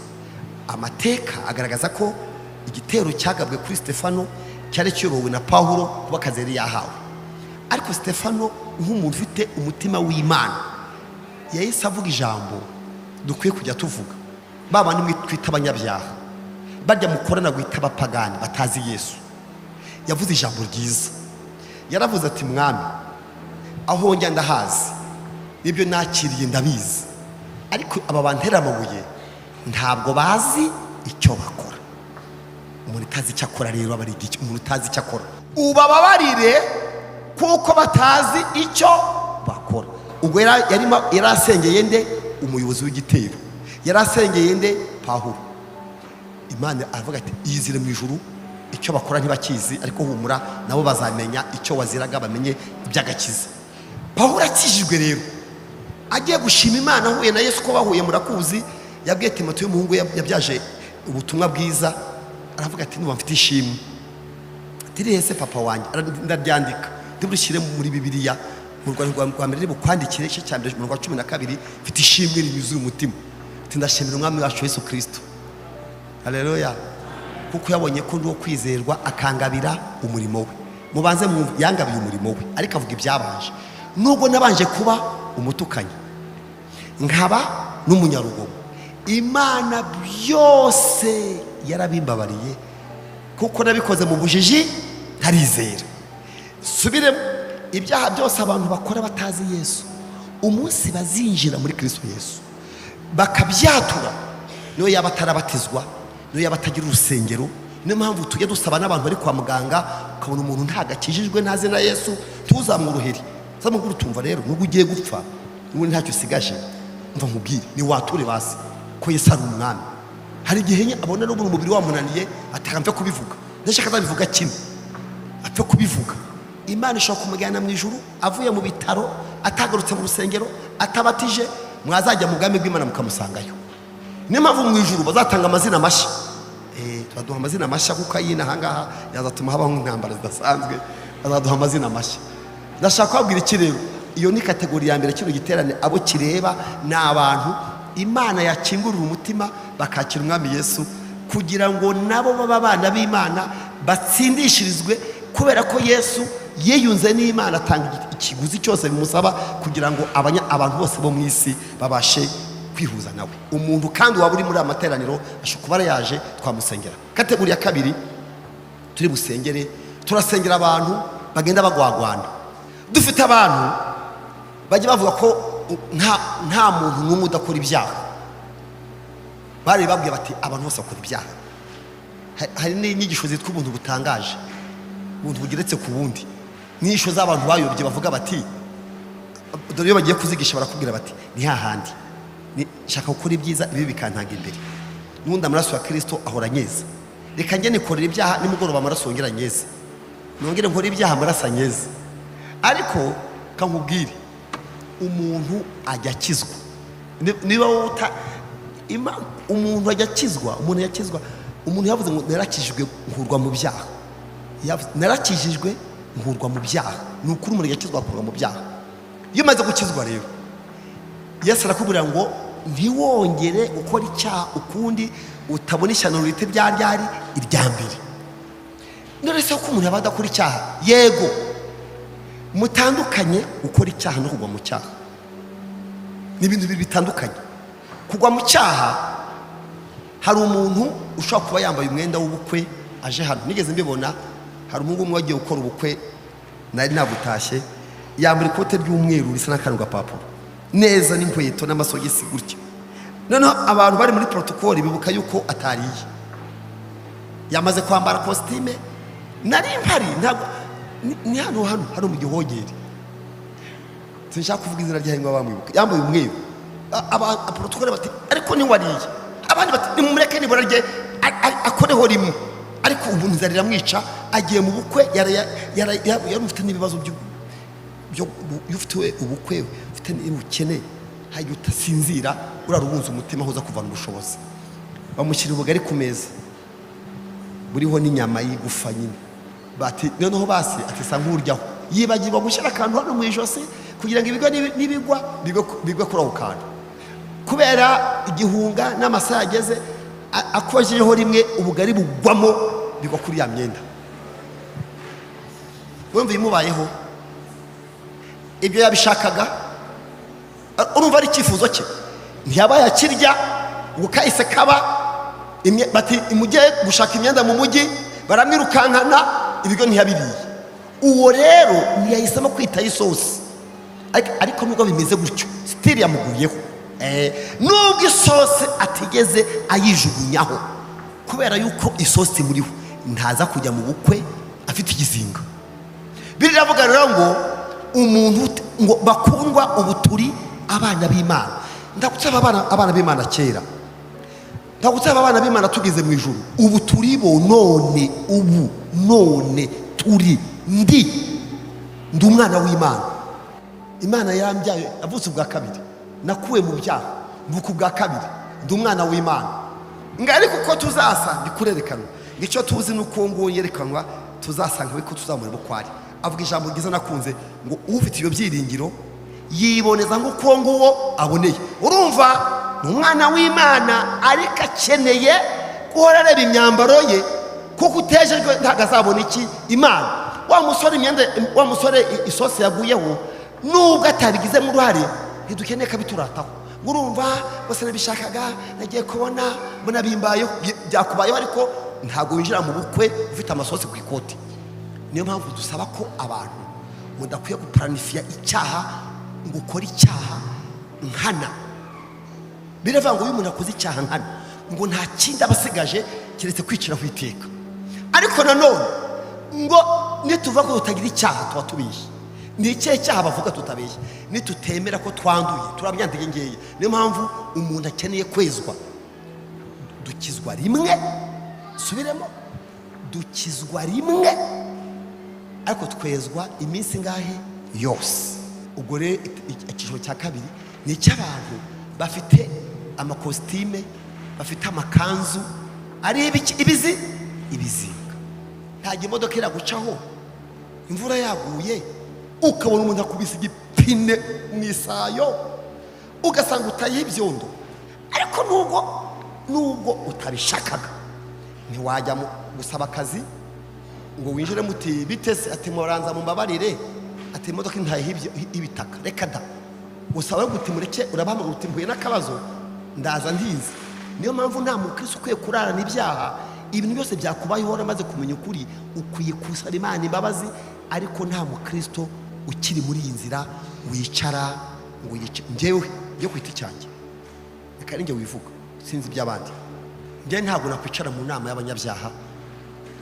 Amateka agaragaza ko igitero cyagabwe kuri Stefano cyari kiyobowe na Pawulo, kuba akazi yari yahawe. Ariko Stefano, nk'umuntu ufite umutima w'Imana, yahise avuga ijambo dukwiye kujya tuvuga: ba bandi mwe twita abanyabyaha, bajya mukorana guhita abapagani batazi Yesu. Yavuze ijambo ryiza, yaravuze ati: "Mwami, aho njya ndahazi, n'ibyo nakiriye ndabizi, ariko aba bantera amabuye ntabwo bazi icyo bakora." Umuntu utazi icyo akora rero aba ari igiki? Umuntu utazi icyo akora, ubababarire kuko batazi icyo bakora. Ubwo yari asengeye nde? Umuyobozi w'igitero. Yari asengeye nde? Pawulo. Imana aravuga ati: "Iyizire mu ijuru, icyo bakora ntibakizi, ariko humura, nabo bazamenya icyo waziraga, bamenye iby'agakiza." Pawulo akijijwe rero, agiye gushima Imana, ahuye na Yesu, ko bahuye murakuzi, yabwiye Timoteyo umuhungu yabyaje ubutumwa bwiza, aravuga ati: "Nuba mfite ishimwe." Ati: "Rihese papa wanjye?" "Ndaryandika, ndiburishyire muri Bibiliya mu rwandiko rwa mbere bukwandikire, igice cya mbere, umurongo wa 12. Mfite ishimwe rinyuzuye umutima." Ati: "Ndashimira Umwami wacu Yesu Kirisito, haleluya, kuko yabonye ko ndi uwo kwizerwa, akangabira umurimo we." Mubanze mwumve, yangabiye umurimo we, ariko avuga ibyabanje: "Nubwo nabanje kuba umutukanyi, nkaba n'umunyarugomo, Imana byose yarabimbabariye, kuko nabikoze mu bujiji, ntarizera." Subiremo: ibyaha byose abantu bakora batazi Yesu, umunsi bazinjira muri Kirisito Yesu bakabyatura, niyo yaba atarabatizwa, niyo yaba atagira urusengero. Niyo mpamvu tujya dusaba n'abantu bari kwa muganga, ukabona umuntu ntabwo akijijwe, ntazi na Yesu, ntuzamwuruhere, uzamubwire utumva: "Rero nubwo ugiye gupfa, n'ubundi ntacyo usigaje, mva nkubwire, ni wature basi ko Yesu ari Umwami." Hari igihe nye abona n'ubu umubiri wamunaniye, ati: "Mve kubivuga, ndashaka azabivuga kimwe, apfe kubivuga." Imana ishobora kumujyana mu ijuru avuye mu bitaro, atagarutse mu rusengero, atabatije. Mwazajya mu bwami bw'Imana mukamusangayo. Niyo mpamvu mu ijuru bazatanga amazina mashya. Tubaduha amazina mashya, kuko ayina ahangaha yazatuma habaho intambara zidasanzwe. Bazaduha amazina mashya. Ndashaka kubabwira iki rero? Iyo ni catégorie ya mbere. Kino giterane abo kireba ni abantu Imana yakingurira umutima bakakira Umwami Yesu, kugira ngo nabo babe abana b'Imana, batsindishirizwe, kubera ko Yesu yiyunze n'Imana, atanga ikiguzi cyose bimusaba kugira ngo abantu bose bo mu isi babashe kwihuza nawe. Umuntu kandi waba uri muri aya materaniro ashobora kuba yaje, twamusengera. Catégorie ya kabiri turi busengere, turasengera abantu bagenda bagwagwana. Dufite abantu bajya bavuga ko nta muntu n'umwe udakora ibyaha. Bari babwiye bati: "Abantu bose bakora ibyaha." Hari n'inyigisho zitwa ubuntu butangaje, ubuntu bugeretse ku bundi, n'inyigisho z'abantu bayobye bavuga bati, dore iyo bagiye kuzigisha barakubwira bati: "Ni hahandi nshaka gukora ibyiza, ibi bikantanga imbere, n'ubundi amaraso ya Kirisito ahora anyeza. Reka njye nikorera ibyaha, nimugoroba amaraso yongera anyeze, nongere nkore ibyaha, amaraso anyeze." Ariko kankubwire, umuntu ajya akizwa. Niba wowe umuntu ajya akizwa, umuntu yakizwa. Umuntu yavuze ngo: "Narakijijwe, nkurwa mu byaha." "Narakijijwe, nkurwa mu byaha." Ni ukuri, umuntu yakizwa akurwa mu byaha. Iyo umaze gukizwa rero, Yesu arakubwira ngo ntiwongere gukora icyaha ukundi, utabona ishyano rita irya ryari irya mbere. None se ko umuntu yaba adakora icyaha? Yego, mutandukanye gukora icyaha no kugwa mu cyaha, ni ibintu bibiri bitandukanye. Kugwa mu cyaha, hari umuntu ushobora kuba yambaye umwenda w'ubukwe aje hano. Nigeze mbibona, hari umuhungu umwe wagiye gukora ubukwe, nari nabutashye, yambara ikote ry'umweru risa n'akantu gapapuro neza, n'inkweto n'amasogisi gutya. Noneho abantu bari muri protocole bibuka yuko atariye, yamaze kwambara kositime. Nari mpari, ntabwo ni hano mu Gihogere, sinshaka kuvuga izina rye ngo bamwibuka. Yambaye umweru. Protocole bati: "Ariko ntiwariye?" Abandi bati: "Nimumureke nibura rye, akoreho rimwe." Ariko ubu inzara iramwica, agiye mu bukwe, yari ufite n'ibibazo byo iyo ufite ubukwe, ufite n'ubukene, hari igihe utasinzira, urara ubunza umutima aho uza kuvana ubushobozi. Bamushyira ubugari ku meza. Buriho n'inyama y'igufa nyine. Bati noneho basi, ati sa nk'uryaho, yibagirwa gushyira akantu hano mu ijosi kugira ngo ibigwa nibigwa bigwe kuri ako kantu. Kubera igihunga n'amasaha yageze, akojejeho rimwe, ubugari bugwamo, bigwa kuri ya myenda. Wumva ibimubayeho, ibyo yabishakaga? Urumva ari icyifuzo cye? Ntiyabaye akirya. Ngo kahise kaba bati mujye gushaka imyenda mu mujyi, baramwirukankana, ibiryo ntiyabiriye. Uwo rero ntiyahisemo kwitaho isosi. Ariko nubwo bimeze gutyo, still yamuguyeho. Nubwo isosi atigeze ayijugunyaho, kubera yuko isosi muriho, ntaza kujya mu bukwe afite igizinga. Biravuga rero ngo umuntu ngo bakundwa, ubu turi abana b'Imana. Ndagusaba abana b'Imana kera, ndagusaba abana b'Imana tugeze mu ijuru. Ubu turi bo none, ubu none turi, ndi umwana w'Imana. Imana yambyaye, avutse ubwa kabiri, nakuwe mu byaha, mvuka ubwa kabiri, ndi umwana w'Imana. Ngo ariko uko tuzasa bikurerekanwa, ngo icyo tuzi ni uko uwo nguwo yerekanwa tuzasanga we ko tuzamureba uko ari. Avuga ijambo ryiza nakunze, ngo ufite ibyo byiringiro yiboneza nk'uko uwo nguwo aboneye. Urumva ni umwana w'Imana, ariko akeneye guhora areba imyambaro ye, kuko utejejwe ntabwo azabona iki? Imana. Wa musore imyenda, wa musore isosi yaguyeho, nubwo atabigizemo uruhare, ntidukeneye kabiturataho. Ngo urumva bose nabishakaga, nagiye kubona mbona bimbayeho. Byakubayeho, ariko ntabwo winjira mu bukwe ufite amasosi ku ikoti. Niyo mpamvu dusaba ko abantu mudakwiye gupuranifiya icyaha, ngo ukore icyaha nkana. Biravuga ngo iyo umuntu akoze icyaha nkana, ngo nta kindi aba asigaje keretse kwiciraho iteka. Ariko nanone ngo nituvuga ko tutagira icyaha, tuba tubeshye. Ni ikihe cyaha bavuga tutabeshye? Nitutemera ko twanduye, turabyandike ngeya. Niyo mpamvu umuntu akeneye kwezwa. Dukizwa rimwe, subiremo, dukizwa rimwe, ariko twezwa iminsi ingahe? Yose. Ubwo rero icyiciro cya kabiri ni icy'abantu bafite amakositime, bafite amakanzu ari ibiki? Ibizinga. Ntabwo imodoka iragucaho imvura yaguye, ukabona umuntu akubise igipine mu isayo, ugasanga utayeho ibyondo. Ariko nubwo utabishakaga, ntiwajya gusaba akazi ngo winjire muti bitese, ati muranza mumbabarire, ati imodoka ntayeho ibitaka. Reka da. Usaba guti mureke, urabahamagara uti mpuye n'akabazo, ndaza ntize. Niyo mpamvu nta mukristo ukwiye kurarana ibyaha. Ibintu byose byakubayeho waramaze kumenya ukuri, ukwiye gusaba Imana imbabazi. Ariko nta mukristo ukiri muri iyi nzira wicara ngo yice. Njyewe yo ku giti cyanjye, reka ninjye wivuga, sinzi iby'abandi, njyewe ntabwo nakwicara mu nama y'abanyabyaha,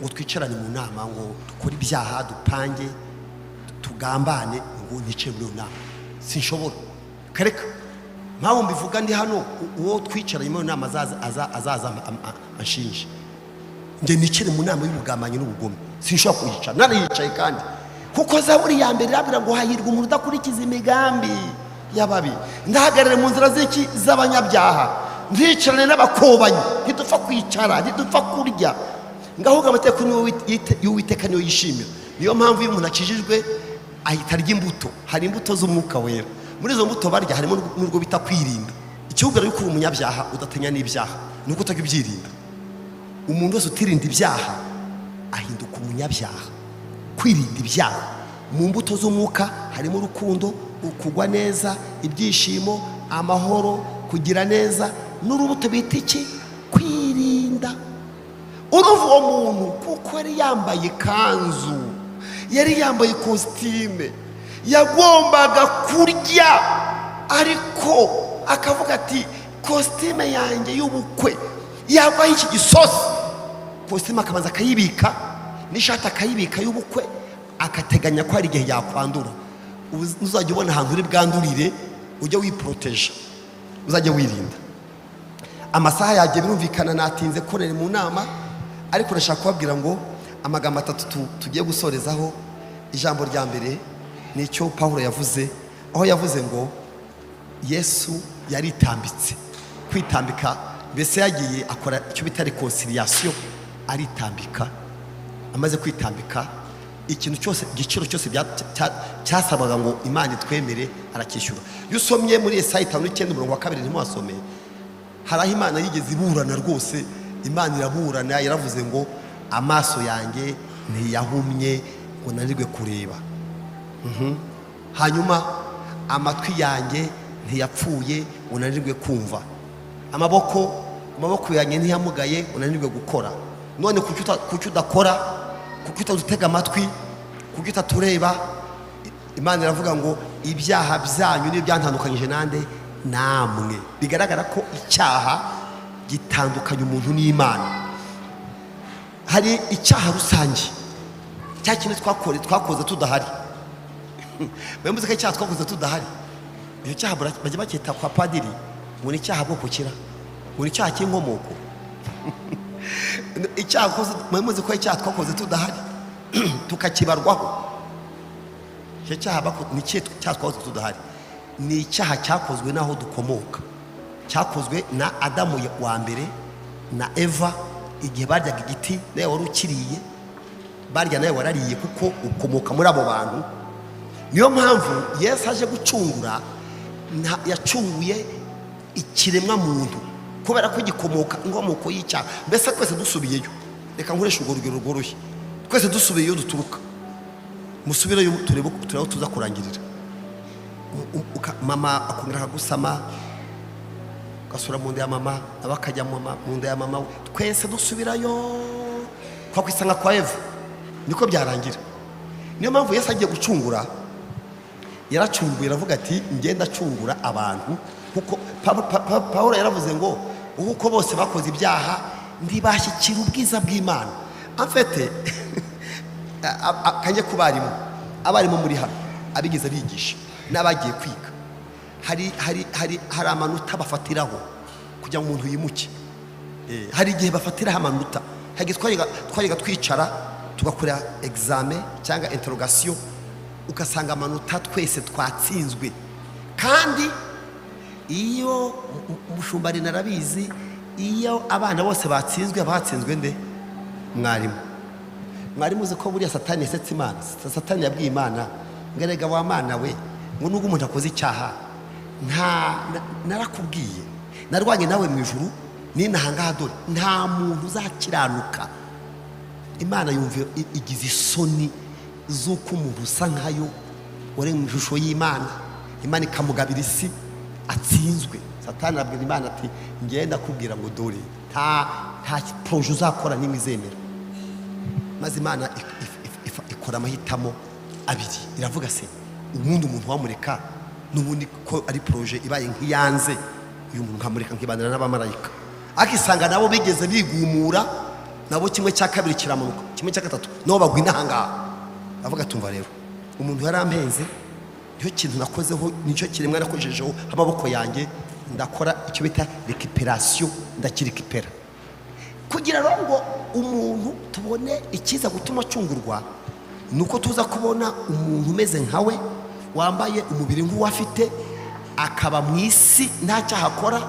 ngo twicarane mu nama ngo dukore ibyaha, dupange, tugambane, ngo nicare muri iyo nama, sinshobora. Kareka mpamvu mbivuga ndi hano, uwo twicaranye muri iyo nama azaza anshinje. Njye nicare mu nama y'ubugambanyi n'ubugome? Sinshobora kuyicara, nanayicaye kandi, kuko Zaburi ya mbere irabwira ngo hahirwa umuntu udakurikiza imigambi y'ababi, ndahagarare mu nzira z'iki? Z'abanyabyaha, nticarane n'abakobanyi. Ntidupfa kwicara, ntidupfa kurya. Ngaho amategeko niyo y'Uwiteka niyo yishimira. Niyo mpamvu iyo umuntu akijijwe ahita arya imbuto. Hari imbuto z'Umwuka Wera. Muri izo mbuto barya harimo n'urwo bita kwirinda. Ikibuga yuko uri umunyabyaha udatinya n'ibyaha ni uko utajya ubyirinda. Umuntu wese utirinda ibyaha ahinduka umunyabyaha. Kwirinda ibyaha, mu mbuto z'umwuka harimo urukundo, ukugwa neza, ibyishimo, amahoro, kugira neza, n'urubuto bita iki? Kwirinda. Urumva uwo muntu, kuko yari yambaye ikanzu, yari yambaye ikositime, yagombaga kurya, ariko akavuga ati kositime yanjye y'ubukwe yagwaho iki gisosi? Kositime akabanza akayibika, n'ishati akayibika y'ubukwe, akateganya ko hari igihe yakwandura. Uzajya ubona ahantu uri bwandurire, ujye wiporoteje, uzajya wirinda. Amasaha yagiye, birumvikana natinze korera mu nama, ariko ndashaka kubabwira ngo amagambo atatu tugiye gusorezaho. Ijambo rya mbere ni icyo Pawulo yavuze, aho yavuze ngo Yesu yaritambitse. Kwitambika mbese yagiye akora icyo bita réconciliation. Aritambika. Amaze kwitambika, ikintu cyose, igiciro cyose cyasabaga ngo Imana itwemere, aracyishyura. Iyo usomye muri Yesaya 59 umurongo wa 2, ntimuhasomeye, hari aho Imana yigeze iburana rwose. Imana iraburana, yaravuze ngo: "Amaso yanjye ntiyahumye ngo nanirwe kureba. Hanyuma amatwi yanjye ntiyapfuye ngo nanirwe kumva. Amaboko yanjye ntiyamugaye ngo nanirwe gukora. None kuki udakora? Kuki utadutega amatwi? Kuki utatureba?" Imana iravuga ngo: "Ibyaha byanyu niyo byantandukanyije nande? Namwe." Bigaragara ko icyaha gitandukanya umuntu n'Imana. Hari icyaha rusange, cya kintu twakoze tudahari. Mwe ko icyaha twakoze tudahari, icyo cyaha bajya bacyita kwa padiri ngo ni icyaha bwoko kira, ngo ni icyaha cy'inkomoko. Icyaha mwe muzi ko icyaha twakoze tudahari tukakibarwaho, icyo cyaha ni ikihe cyaha twakoze tudahari? Ni icyaha cyakozwe n'aho dukomoka, cyakozwe na Adamu wa mbere na Eva igihe baryaga igiti. Nawe wari ukiriye, barya, nawe warariye kuko ukomoka muri abo bantu. Niyo mpamvu Yesu aje gucungura, yacunguye ikiremwa muntu kubera ko gikomoka, inkomoko y'icyaha. Mbese twese dusubiyeyo, reka nkoreshe urwo rugero rworoshye, twese dusubiyeyo duturuka, musubireyo turebe aho tuza kurangirira. Mama akongera akagusama, ugasura mu nda ya mama, nawe akajya mu nda ya mama we, twese dusubirayo twakwisanga kwa Eva, niko byarangira. Niyo mpamvu Yesu agiye gucungura, yaracunguye, aravuga ati: "Ngenda acungura abantu," kuko Pawulo yaravuze ngo uko bose bakoze ibyaha ntibashyikira ubwiza bw'Imana. Amfete kanjye ku barimu, abarimu muri hano, abigeze bigisha n'abagiye kwiga, hari amanota bafatiraho kugira ngo umuntu yimuke. Hari igihe bafatiraho amanota. Hari igihe twajyaga twicara tugakora examen cyangwa interrogation, ugasanga amanota twese twatsinzwe. Kandi iyo umushumba narabizi, iyo abana bose batsinzwe, batsinzwe nde? Mwarimu. Mwarimu, uzi ko buriya Satani yasetse Imana? Satani yabwiye Imana ngo: "Erega wa Mana we," ngo, "nubwo umuntu akoze icyaha, nta narakubwiye, narwanye nawe mu ijuru n'inahangaha, dore nta muntu uzakiranuka." Imana yumva igize isoni z'uko umuntu usa nkayo, wari mu ishusho y'Imana, Imana ikamugabira isi, atsinzwe. Satani abwira Imana ati: "Ngenda kubwira ngo dore nta projet uzakora n'imwe izemera." Maze Imana ikora amahitamo abiri. Iravuga: "Se ubundi umuntu wamureka, n'ubundi ko ari projet ibaye nk'iyanze, uyu muntu nkamureka nkibanira n'abamarayika?" Akisanga nabo bigeze bigumura, nabo kimwe cya kabiri kiramanuka, kimwe cya gatatu, nabo bagwa inahangaha. Avuga: "Tumva rero, umuntu yarampenze, nicyo kintu nakozeho, nicyo kiremwa nakojejeho amaboko yanjye, ndakora icyo bita récupération, ndakirekipera." Kugira rero ngo umuntu tubone ikiza gutuma acungurwa, ni uko tuza kubona umuntu umeze nkawe, wambaye umubiri nk'uwo afite, akaba mu isi nta cyaha akora,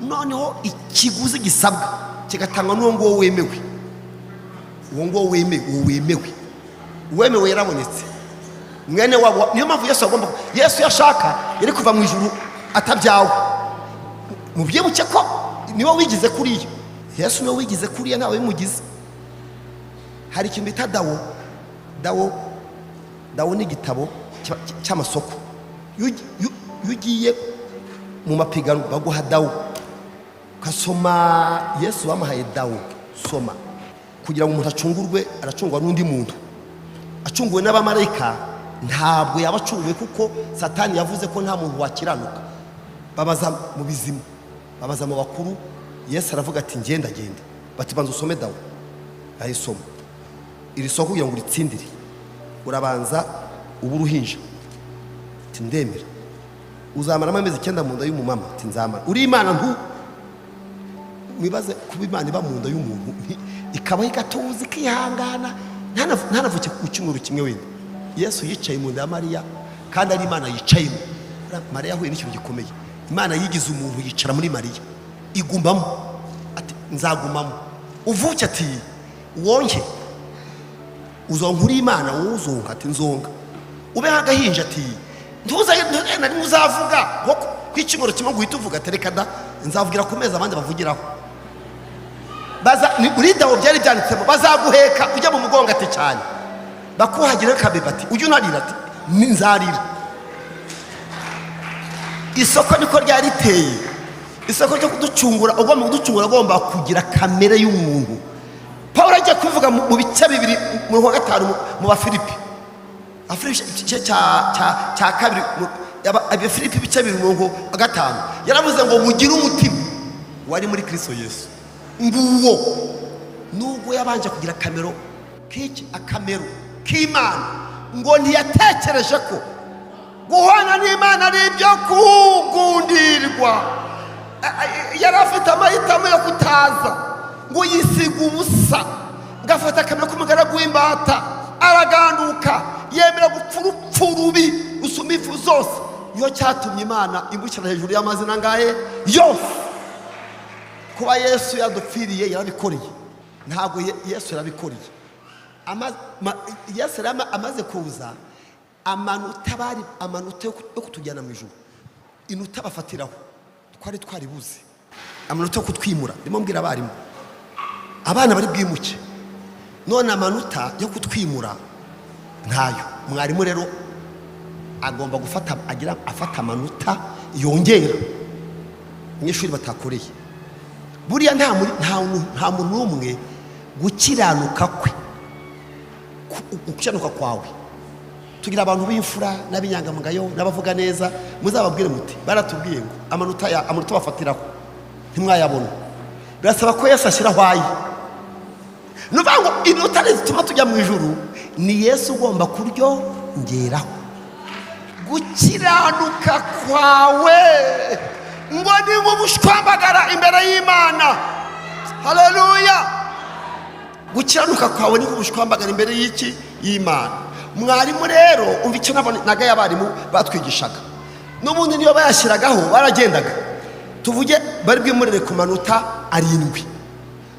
noneho ikiguzi gisabwa kigatangwa n'uwo nguwo wemewe, uwo nguwo wemewe, uwo wemewe, uwemewe yarabonetse, mwene wabo. Niyo mpamvu Yesu agomba, Yesu yashaka yari kuva mu ijuru atabyawe. Mubyibuke ko niwe wigize kuriya, Yesu niwe wigize kuriya, ntawe bimugize. Hari ikintu bita dawo. Dawo, dawo ni igitabo cy'amasoko. Iyo ugiye mu mapiganwa baguha dawo ugasoma. Yesu bamuhaye dawo, soma. Kugira ngo umuntu acungurwe, aracungwa n'undi muntu. Acunguwe n'abamarayika ntabwo yaba acunguwe, kuko Satani yavuze ko nta muntu wakiranuka. Babaza mu bizima, babaza mu bakuru. Yesu aravuga ati: "Ngenda genda." Bati: "Banza usome dawo." Ayisoma. Iri soko kugira ngo uritsindire, urabanza uba uruhinja. Ati: "Ndemera." "Uzamaramo amezi 9 mu nda y'umumama?" Ati: "Nzamara." "Uri Imana?" Ntu mwibaze kuba Imana iba mu nda y'umuntu, ikabaho igatuza, ikihangana, ntanavuke ku cyumweru kimwe wenda. Yesu yicaye mu nda ya Mariya kandi ari Imana yicayemo. Mariya yahuye n'ikintu gikomeye. Imana yigize umuntu, yicara muri Mariya, igumamo. Ati: "Nzagumamo uvuke." Ati Wonke uzonka uri Imana, wowe uzonka. Ati: "Nzonka." Ube nk'agahinja. Ati: "Ntuze na rimwe uzavuga nko ku icyumweru kimwe ngo uhite uvuga." Ati: "Reka da, nzavugira ku mezi abandi bavugiraho." Baza ni muri dawo byari byanditsemo, bazaguheka ujya mu mugongo. Ati: "Cyane." Bakuhagira akabeba. Ati: "Ujye unarira." Ati: "Nzarira." Isoko niko ryari riteye, isoko ryo kuducungura. Ugomba kuducungura agomba kugira kamere y'umuntu. Paul ajya kuvuga mu bice 2 mu wa 5 mu Bafilipi, Abafilipi igice cya 2, Abafilipi ibice 2 umurongo wa 5, yaravuze ngo: "Mugire umutima wari muri Kristo Yesu." Nguwo nubwo yabanje kugira akamero k'iki? Akamero k'Imana, ngo ntiyatekereje ko guhana n'Imana ari ibyo kugundirwa. Yari afite amahitamo yo kutaza, ngo yisiga ubusa, ngo afata akamero k'umugaragu w'imbata, araganduka, yemera gupfa urupfu rubi rusumba ifu zose. Niyo cyatumye Imana imushyira hejuru y'amazina angahe yose. Kuba Yesu yadupfiriye, yarabikoreye. Ntabwo Yesu yarabikoreye. Yesu yari amaze kuza, amanota bari amanota yo kutujyana mu ijuru, inota bafatiraho twari twaribuze, amanota yo kutwimura. Ndimo mbwira abarimu, abana bari bwimuke none amanota yo kutwimura ntayo. Mwarimu rero agomba gufata, agira afata amanota yongera abanyeshuri batakoreye. Buriya nta muntu n'umwe gukiranuka kwe, gukiranuka kwawe. Tugira abantu b'imfura n'ab'inyangamugayo n'abavuga neza. Muzababwire muti: "Baratubwiye ngo amanota ya amanota bafatiraho ntimwayabona, birasaba ko Yesu ashyiraho aye." Ni ukuvuga ngo inota zituma tujya mu ijuru ni Yesu ugomba kuryongeraho. Gukiranuka kwawe ngo ni nk'ubushwambagara imbere y'Imana. Haleluya! Gukiranuka kwawe ni nk'ubushwambagara imbere y'iki? Y'Imana. Mwarimu rero, umva icyo nagaye abarimu batwigishaga. N'ubundi niyo bayashyiragaho baragendaga. Tuvuge bari bwimurire ku manota 7,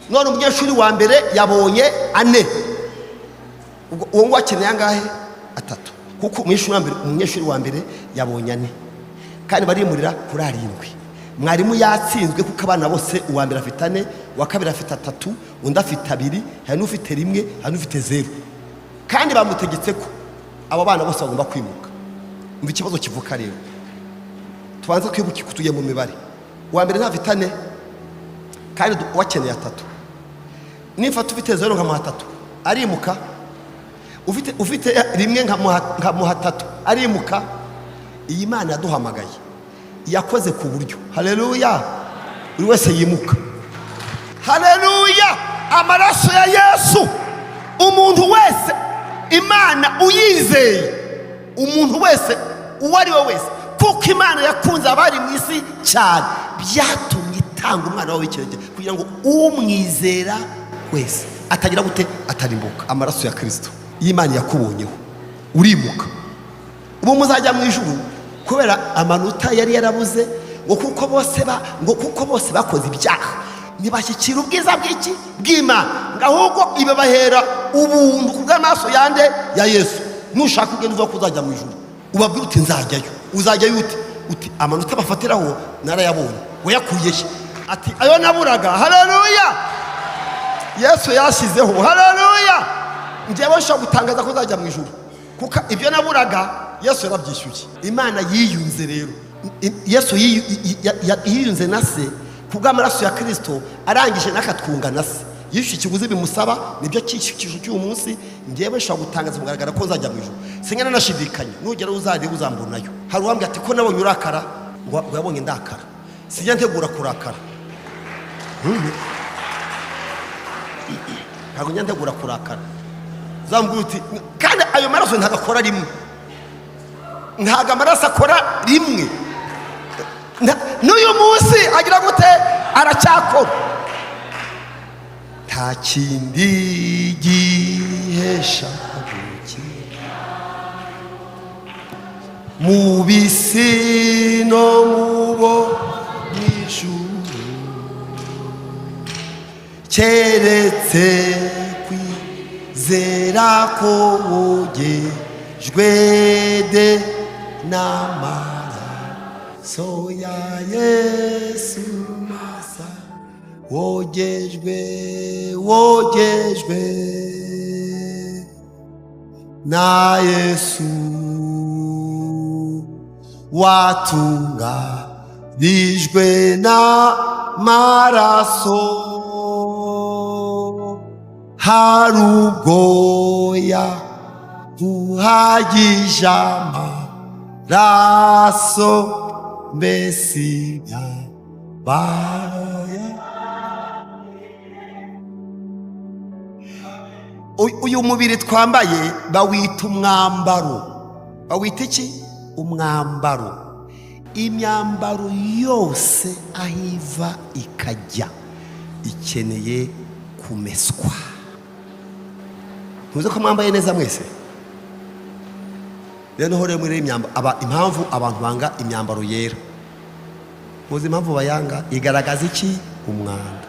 none umunyeshuri wa mbere yabonye 4. Ubwo uwo nguwo akeneye angahe? 3, kuko umunyeshuri wa mbere yabonye 4 kandi barimurira kuri 7. Mwarimu yatsinzwe, kuko abana bose, uwa mbere afite 4, uwa kabiri afite 3, undi afite 2, hari n'ufite 1, hari n'ufite 0, kandi bamutegetse ko abo bana bose bagomba kwimuka. Umva ikibazo kivuka rero. Tubanze twibuke ko tugiye mu mibare. Uwa mbere ntafite 4 kandi uwakeneye 3. Nifata ufite 0 nkamuha 3, arimuka. Ufite 1 nkamuha 3, arimuka. Iyi Mana yaduhamagaye yakoze ku buryo, haleluya, buri wese yimuka. Haleluya! Amaraso ya Yesu, umuntu wese Imana uyizeye, umuntu wese, uwo ari we wese, kuko Imana yakunze abari mu isi cyane, byatumye itanga umwana wawe w'ikinege kugira ngo umwizera wese atagira gute? Atarimbuka. Amaraso ya Kirisito, iyo Imana yakubonyeho urimuka. Ubu muzajya mu ijuru kubera amanota yari yarabuze, ngo kuko bose bakoze ibyaha ntibashyikira ubwiza bw'iki? Bw'Imana. Ngo ahubwo ibabahera ubuntu ku bw'amaraso yande? Ya Yesu. Nushaka ugenda uvuga ko uzajya mu ijuru, ubabwira uti: "Nzajyayo." Uzajyayo ute? Uti: "Amanota bafatiraho narayabonye." Wayakuye he? Ati: "Ayo naburaga, haleluya, Yesu yashyizeho. Haleluya! Njyewe nshobora gutangaza ko nzajya mu ijuru kuko ibyo naburaga Yesu yarabyishyuye." Imana yiyunze rero, Yesu yiyunze na Se ku bw'amaraso ya Kirisito, arangije n'akatwunga na Se, yishyuye ikiguzi bimusaba. Nibyo cyiciro cy'uyu munsi. Njyewe nshobora gutangaza mugaragara ko nzajya mu ijuru, singa nanashidikanya. Nugera uzajya uzambonayo. Hari uwambwira ati: "Ko nabonye urakara?" Ngo yabonye ndakara. Sijya ntegura kurakara. Ntabwo njya ntegura kurakara. Uzamubwira uti kandi ayo maraso ntabwo akora rimwe, ntabwo amaraso akora rimwe. N'uyu munsi agira gute? Aracyakora. Nta kindi gihesha gukira mu bisi no mu bo mw'ijuru keretse. Nizera ko wogejwe de n'amaraso ya Yesu masa, wogejwe, wogejwe na Yesu, watunganijwe n'amaraso. Hari ubwoya buhagije amaraso, mbese imyambaro. Uyu mubiri twambaye bawita umwambaro. Bawita iki? Umwambaro. Imyambaro yose aho iva ikajya ikeneye kumeswa. Ntuzi ko mwambaye neza mwese? Rero rero muri imyambaro aba, impamvu abantu banga imyambaro yera, muzi impamvu bayanga? Igaragaza iki? Umwanda.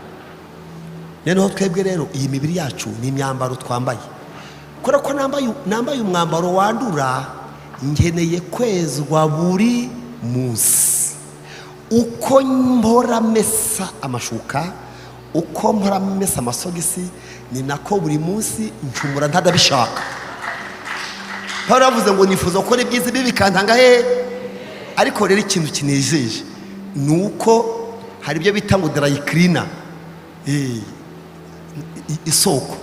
Noneho twebwe rero iyi mibiri yacu ni imyambaro twambaye. Kubera ko nambaye umwambaro wandura, nkeneye kwezwa buri munsi. Uko mpora mesa amashuka, uko mpora mesa amasogisi, ni nako buri munsi ncumura ntadabishaka. Pawulo yavuze ngo nifuza gukora ibyiza, ibi bikantanga hehe? Ariko rero ikintu kinejeje ni uko hari ibyo bita ngo dry cleaner, isoko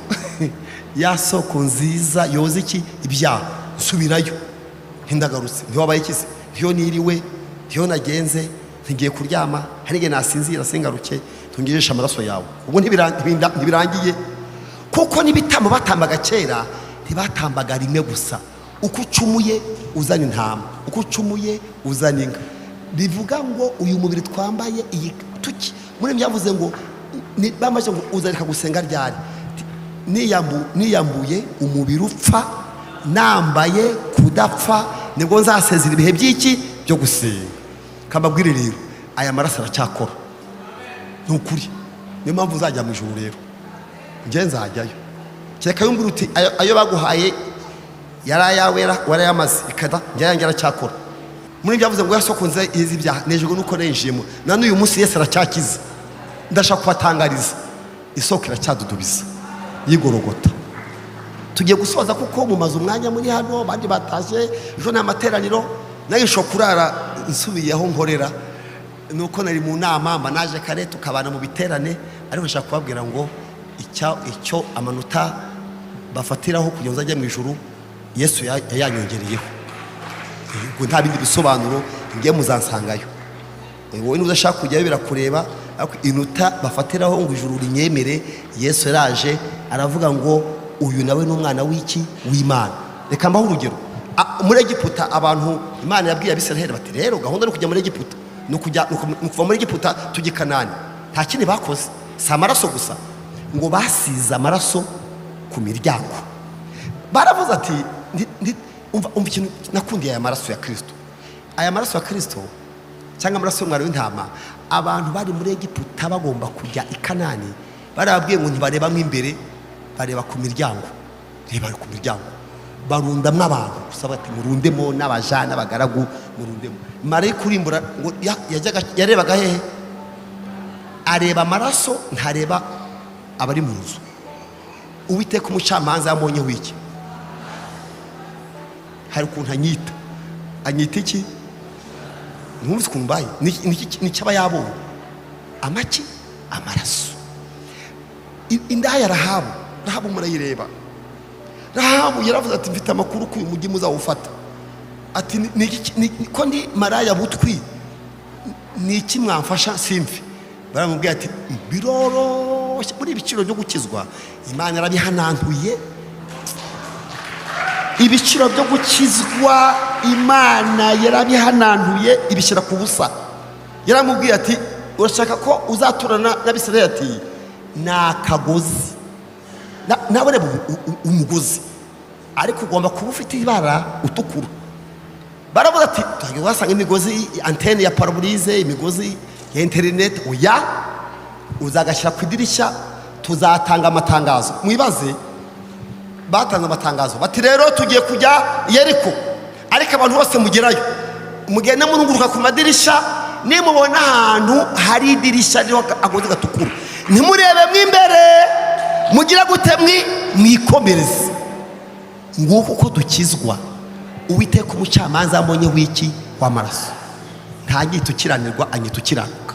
ya soko nziza yoza iki? Ibyaha. Nsubirayo ntindagarutse, ntiwabaye ikize, ntiyo niriwe, ntiyo nagenze, ntigiye kuryama, hari igihe nasinzira singaruke, tungejeshe amaraso yawe. Ubwo ntibirangiye, kuko n'ibitambo batambaga kera ntibatambaga rimwe gusa. Uko ucumuye uzana intama, uko ucumuye uzana inka. Bivuga ngo uyu mubiri twambaye iyi tuki muri byavuze ngo bamaze ngo uzareka gusenga ryari? Niyambuye umubiri upfa, nambaye kudapfa, nibwo nzasezera ibihe by'iki byo gusenga. Kambabwire rero, aya maraso aracyakora, ni ukuri. Niyo mpamvu uzajya mu ijuru. Rero njye nzajyayo kereka yumbwira uti ayo baguhaye yari ayawe, warayamaze ikada. Njye ayanjye aracyakora. Muri ibyo yavuze ngo yasokonze izi byaha, nejejwe nuko nenjiyemo. Na n'uyu munsi Yesu aracyakiza. Ndashaka kubatangariza, isoko iracyadudubiza yigorogota. Tugiye gusoza kuko mumaze umwanya muri hano, abandi batashye, ejo ni amateraniro. Nawe nshobora kurara nsubiye aho nkorera, nuko nari mu nama, mba naje kare tukabana mu biterane. Ariko nshaka kubabwira ngo icyo amanota bafatiraho kugira ngo uzajye mu ijuru, Yesu yayanyongereyeho. Ubwo nta bindi bisobanuro, ngiye muzansangayo. Wowe niba udashaka kujyayo birakureba, ariko inota bafatiraho ngo ijuru rinyemere, Yesu yaraje aravuga ngo uyu nawe ni umwana w'iki? W'Imana. Reka mbahe urugero. Muri Egiputa abantu, Imana yabwiye Abisiraheli bati rero gahunda ni ukujya muri Egiputa, ni ukuva muri Egiputa tujya i Kanani. Nta kindi bakoze, si amaraso gusa, ngo basize amaraso ku miryango. Baravuze ati umva ikintu nakundiye aya maraso ya Kirisito, aya maraso ya Kirisito cyangwa amaraso y'umwana w'intama. Abantu bari muri Egiputa bagomba kujya i Kanani, barababwiye ngo ntibarebamo imbere, bareba ku miryango, reba ku miryango. Barundamo abantu gusa, bati murundemo n'abaja n'abagaragu, murundemo. Marayika urimbura ngo yajyaga yarebaga hehe? Areba amaraso, ntareba abari mu nzu. Uwiteka umucamanza yambonyeho iki? Hari ukuntu anyita, anyita iki? Ntumvise ukuntu mbaye? Ni iki aba yabonye? Amaki? Amaraso. Indaya Rahabu, Rahabu murayireba. Rahabu yaravuze ati mfite amakuru ko uyu mujyi muzawufata. Ati ko ndi maraya butwi, ni iki mwamfasha simfi? Baramubwira ati biroroshye, muri ibiciro byo gukizwa Imana yarabihanantuye. Ibiciro byo gukizwa Imana yarabihanantuye, ibishyira ku busa. Yaramubwiye ati urashaka ko uzaturana n'Abisirayeli? Ati ni akagozi. Nawe reba umugozi, ariko ugomba kuba ufite ibara utukura. Baravuga ati tuhageze wasanga imigozi, antenne ya parabolique, imigozi ya interineti. Oya, uzagashyira ku idirishya, tuzatanga amatangazo. Mwibaze Batanze amatangazo bati: "Rero tugiye kujya Yeriko, ariko abantu bose mugerayo mugende murunguruka ku madirisha. Nimubona ahantu hari idirisha ririho akagozi gatukura, ntimurebe mo imbere, mugire gute? Mwikomereze." Nguko uko dukizwa. Uwiteka umucamanza mbonye w'iki? W'amaraso. Ntanyita ukiranirwa, anyita ukiranuka.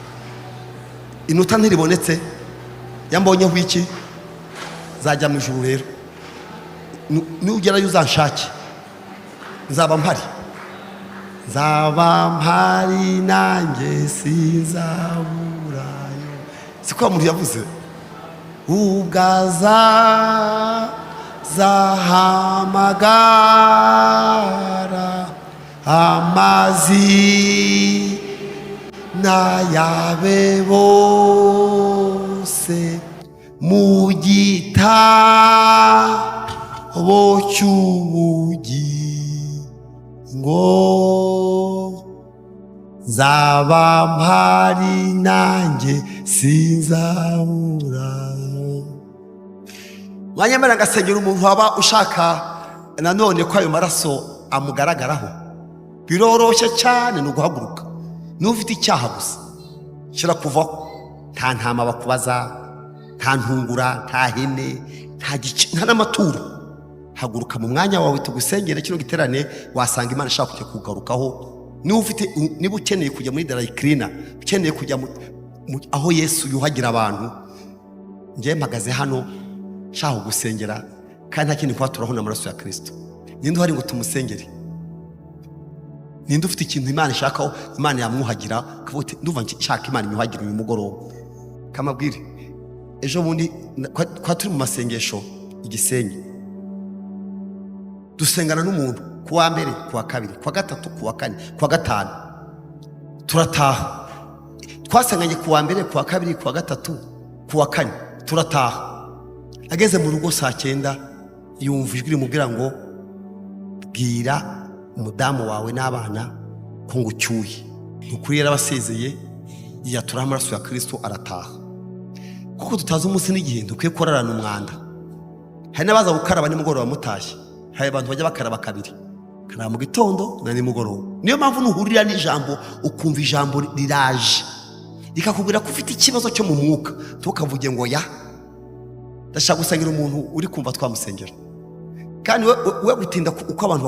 Inota ntiribonetse yambonyeho iki? Nzajya mu ijuru. Rero nugerayo uzanshake, nzaba mpari, nzaba mpari nanjye sinzaburayo. Siko wa muntu yavuze ubwaza zahamagara amazi n'ayabe bose mu gitabo cy'ubugingo, nzaba mpari nanjye sinzabura. Mwanyemera agasengera umuntu waba ushaka nanone ko ayo maraso amugaragaraho? Biroroshye cyane, ni uguhaguruka. Niba ufite icyaha gusa kirakuvaho. Nta ntama bakubaza, nta ntungura, nta hene, nta gice, nta n'amaturo. Haguruka mu mwanya wawe tugusengere. Kino giterane wasanga Imana ishaka kujya kugarukaho. Niba ufite, niba ukeneye kujya muri dry cleaner, ukeneye kujya aho Yesu yuhagira abantu, njyewe mpagaze hano nshaka kugusengera, kandi nta kindi kuhaturaho n'amaraso ya Kirisito. Ninde uhari ngo tumusengere? Ninde ufite ikintu Imana ishakaho, Imana yamwuhagira, akavuga uti: "Ndumva nshaka Imana inyuhagira uyu mugoroba"? Kamabwire, ejo bundi kwa turi mu masengesho i Gisenyi, dusengana n'umuntu ku wa mbere, ku wa kabiri, ku wa gatatu, ku wa kane, ku wa gatanu, turataha. Twasenganye ku wa mbere, ku wa kabiri, ku wa gatatu, ku wa kane, turataha. Ageze mu rugo saa 9, yumva ijwi rimubwira ngo: "Bwira umudamu wawe n'abana ko ngucyuye." Ni ukuri yarabasezeye, yiyaturaho amaraso ya Kirisito, arataha. Kuko tutazi umunsi n'igihe, dukwiye kurarana umwanda. Hari n'abaza gukaraba nimugoroba mutashye. Hari abantu bajya bakaraba kabiri, karaba mu gitondo na nimugoroba. Niyo mpamvu nuhurira n'ijambo, ukumva ijambo riraje rikakubwira ko ufite ikibazo cyo mu mwuka, ntukavuge ngo ya. Ndashaka gusengera umuntu uri kumva twamusengera. Kandi we gutinda uko abantu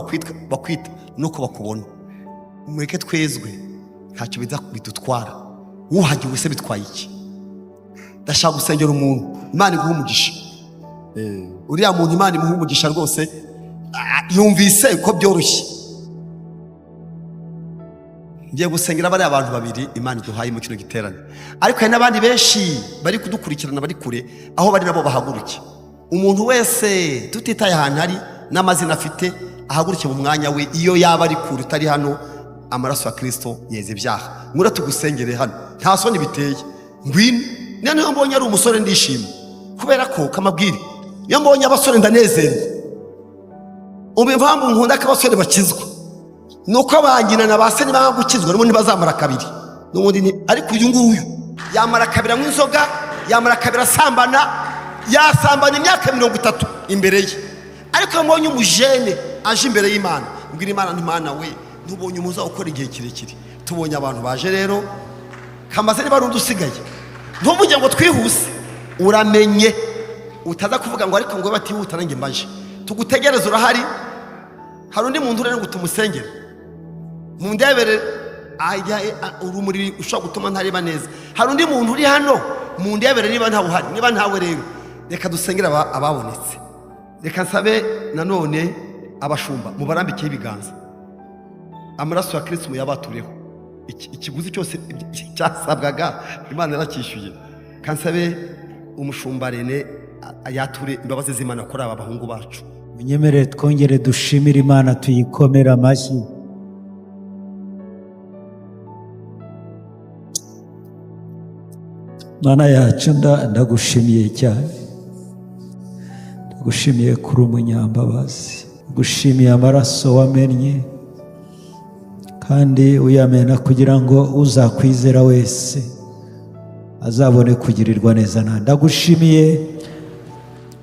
bakwita nuko bakubona. Mureke twezwe, ntacyo biza bidutwara. Wuhagiwe se bitwaye iki? Ndashaka gusengera umuntu. Imana iguha umugisha. Uriya muntu Imana imuha umugisha rwose. Yumvise ko byoroshye. Ngiye gusengera bariya abantu babiri Imana iduhaye mu kino giterane, ariko hari n'abandi benshi bari kudukurikirana bari kure. Aho bari nabo bahaguruke. Umuntu wese, tutitaye ahantu ari n'amazina afite, ahaguruke mu mwanya we, iyo yaba ari kure, utari hano. Amaraso ya Kirisito yeza ibyaha. Ngura tugusengere hano, nta soni biteye. Ngwino. Niyo mbonye ari umusore ndishima, kubera ko kamabwire, iyo mbonye abasore ndanezerwa. Ubu impamvu nkunda ko abasore bakizwa ni uko ba nyina na ba se nibanga gukizwa, n'ubundi ntibazamara kabiri n'ubundi ariko uyu nguyu yamara kabiri anywa inzoga, yamara kabiri asambana, yasambana imyaka 30 imbere ye. Ariko iyo mbonye umujene aje imbere y'Imana, mbwira Imana nti: "Imana we, ntubonye umuza ukora igihe kirekire?" Tubonye abantu baje rero. Kamaze niba ari undi usigaye, ntuvuge ngo twihuse. Uramenye utaza kuvuga ngo ariko ngo batihuta nanjye mbaje. Tugutegereze, urahari. Hari undi muntu rero ngo tumusengere? Mundebere ajya urumuri ushobora gutuma ntareba neza. Hari undi muntu uri hano? Mundebere niba ntawe uhari. Niba ntawe rero, reka dusengere ababonetse. Reka nsabe nanone abashumba mubarambikeho ibiganza, amaraso ya Kirisito muyabatureho. Ikiguzi cyose cyasabwaga Imana yaracyishyuye. Kansabe umushumba Rene yature imbabazi z'Imana kuri aba bahungu bacu. Munyemerere twongere dushimire Imana, tuyikomere amashyi. Mana yacu, ndagushimiye cyane, ndagushimiye kuri umunyambabazi, ndagushimiye amaraso wamennye kandi uyamena kugira ngo uzakwizera wese azabone kugirirwa neza. Ndagushimiye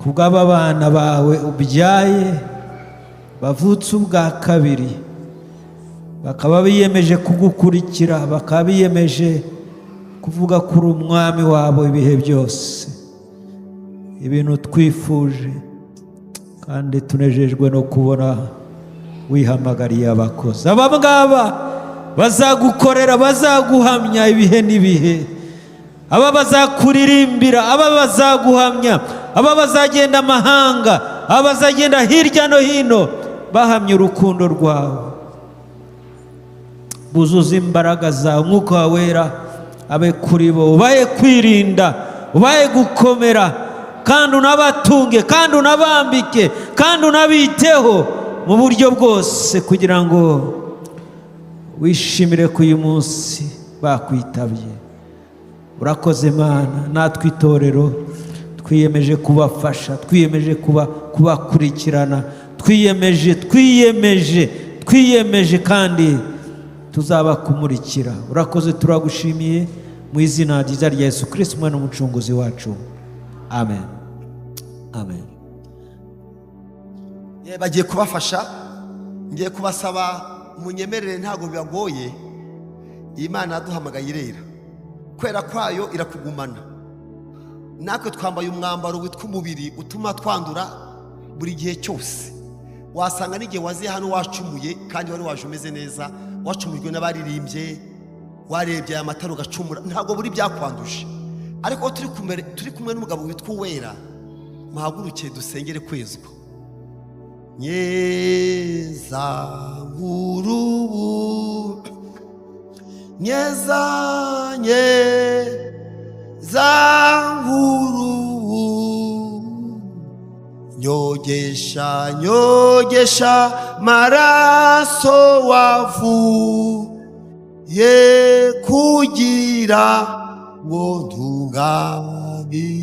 Kubw'aba bana bawe ubyaye bavutse ubwa kabiri, bakaba biyemeje kugukurikira, bakaba biyemeje kuvuga kuri umwami wabo ibihe byose, ibintu twifuje kandi tunejejwe no kubona wihamagariye abakozi aba ngaba bazagukorera, bazaguhamya ibihe n'ibihe, aba bazakuririmbira, aba bazaguhamya, aba bazagenda amahanga, aba bazagenda hirya no hino bahamya urukundo rwawe. Buzuza imbaraga zawe, Umwuka wawe Wera abe kuri bo, ubahe kwirinda, ubahe gukomera, kandi unabatunge, kandi unabambike, kandi unabiteho mu buryo bwose, kugira ngo wishimire ko uyu munsi bakwitabye. Urakoze Mana. Natwe itorero twiyemeje kubafasha, twiyemeje kubakurikirana, twiyemeje, twiyemeje, twiyemeje, kandi tuzabakumurikira. Urakoze, turagushimiye mu izina ryiza rya Yesu Kirisito, umwana w'Umucunguzi wacu. Amen, amen. Bagiye kubafasha. Ngiye kubasaba munyemerere, ntabwo bibagoye. Iyi Mana yaduhamagaye irera, kwera kwayo irakugumana. Natwe twambaye umwambaro witwa umubiri utuma twandura buri gihe cyose. Wasanga n'igihe waziye hano wacumuye, kandi wari waje umeze neza, wacumujwe n'abaririmbye, warebye aya matara ugacumura, ntabwo buri byakwanduje. Ariko turi kumwe n'umugabo witwa Uwera, muhaguruke dusengere kwezwa. Nyeza ngurubu, nyeza, nyeza ngurubu, nyogesha, nyogesha maraso wavuye, kugira ngo ntungabire.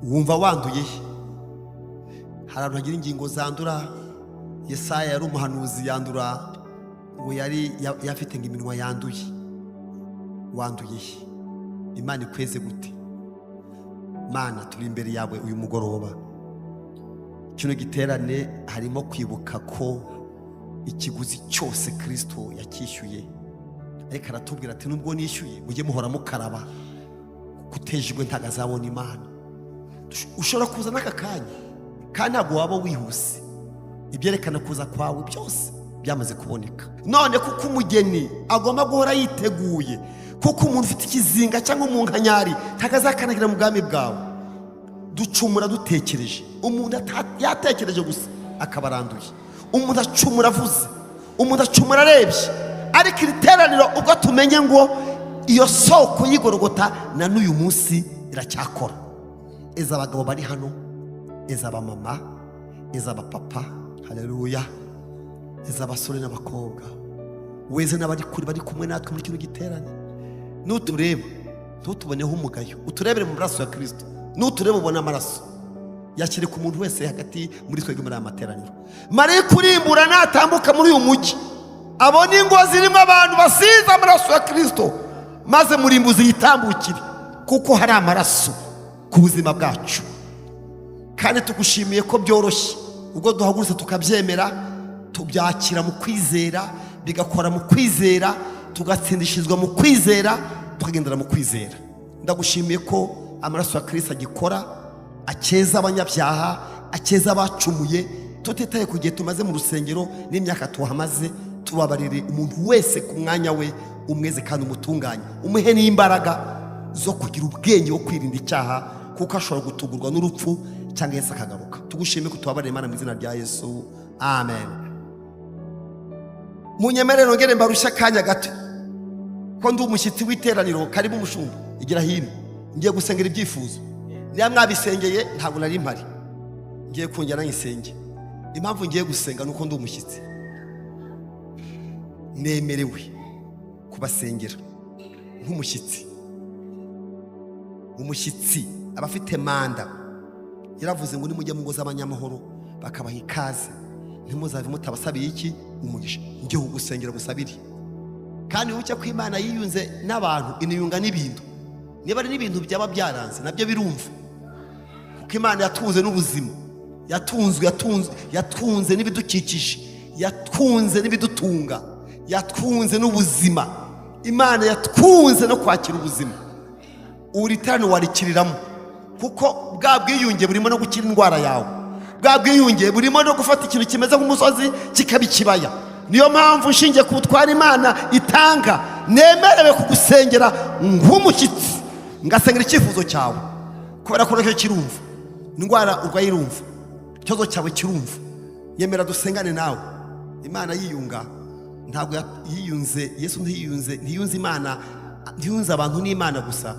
Wumva wanduye he? Hari abantu bagira ingingo zandura. Yesaya yari umuhanuzi, yandura ngo yari yafite ngo iminwa yanduye. Wanduye he? Imana ikweze gute? Mana, turi imbere yawe uyu mugoroba. Kino giterane harimo kwibuka ko ikiguzi cyose Kristo yakishyuye, ariko aratubwira ati nubwo nishyuye mujye muhora mukaraba, kuko utejejwe ntabwo azabona Imana. Ushobora kuza n'aka kanya, kandi ntabwo waba wihuse. Ibyerekana kuza kwawe byose byamaze kuboneka. None kuko umugeni agomba guhora yiteguye, kuko umuntu ufite ikizinga cyangwa umunkanyari ntabwo azakandagira mu bwami bwawe. Ducumura dutekereje, umuntu yatekereje gusa akaba aranduye. Umuntu acumura avuze, umuntu acumura arebye. Ariko iri teraniro ubwo tumenye ngo iyo soko y'igorogota na n'uyu munsi iracyakora. Eza abagabo bari hano, eza abamama, eza abapapa, haleluya, eza abasore n'abakobwa, weze n'abari kure bari kumwe natwe muri kino giterane. Nutureba ntutuboneho umugayo, uturebere mu maraso ya Kristo. Nutureba ubone amaraso yakire ku muntu wese hagati muri twebwe muri aya materaniro. Marayika urimbura natambuka muri uyu mujyi, abona ingo zirimo abantu basize amaraso ya Kristo, maze murimbuzi yitambukire, kuko hari amaraso ku buzima bwacu. Kandi tugushimiye ko byoroshye ubwo duhagurutse tukabyemera, tubyakira mu kwizera, bigakora mu kwizera, tugatsindishirizwa mu kwizera, tukagendera mu kwizera. Ndagushimiye ko amaraso ya Kristo agikora, akeza abanyabyaha, akeza abacumuye, tutitaye ku gihe tumaze mu rusengero n'imyaka tuhamaze. Tubabarire umuntu wese ku mwanya we, umweze kandi umutunganye, umuhe n'imbaraga zo kugira ubwenge bwo kwirinda icyaha, kuko ashobora gutugurwa n'urupfu cyangwa Yesu akagaruka. Tugushime ko tubabarire Imana mu izina rya Yesu, amen. Munyemerere nongere mbarushye akanya gato, ko ndi umushyitsi w'iteraniro. Karibu umushumba, igira hino. Ngiye gusengera ibyifuzo. Niba mwabisengeye ntabwo nari mpari, ngiye kongera nyisenge. Impamvu ngiye gusenga nuko ndi umushyitsi, nemerewe kubasengera nk'umushyitsi. Umushyitsi aba afite manda. Yaravuze ngo nimujya mu ngo z'abanyamahoro bakabaha ikaze, ntimuzave mutabasabiye iki? Umugisha. Ngiye kugusengera musabire. Kandi wibuke ko Imana yiyunze n'abantu, iniyunga n'ibintu. Niba ari n'ibintu byaba byaranze, nabyo birumva, kuko Imana yatunze n'ubuzima, yatunzwe, yatunze, yatunze n'ibidukikije, yatunze n'ibidutunga, yatunze n'ubuzima. Imana yatwunze no kwakira ubuzima. Uri teraniro warikiriramo, kuko bwa bwiyunge burimo no gukira indwara yawe, bwa bwiyunge burimo no gufata ikintu kimeze nk'umusozi kikaba ikibaya. Niyo mpamvu nshingiye ku butware Imana itanga, nemerewe kugusengera nk'umushyitsi, ngasengera icyifuzo cyawe, kubera ko nacyo kirumva. Indwara urwaye irumva, ikibazo cyawe kirumva. Yemera dusengane nawe. Imana yiyunga, ntabwo yiyunze, Yesu ntiyiyunze, ntiyunze Imana, ntiyunze abantu n'Imana gusa,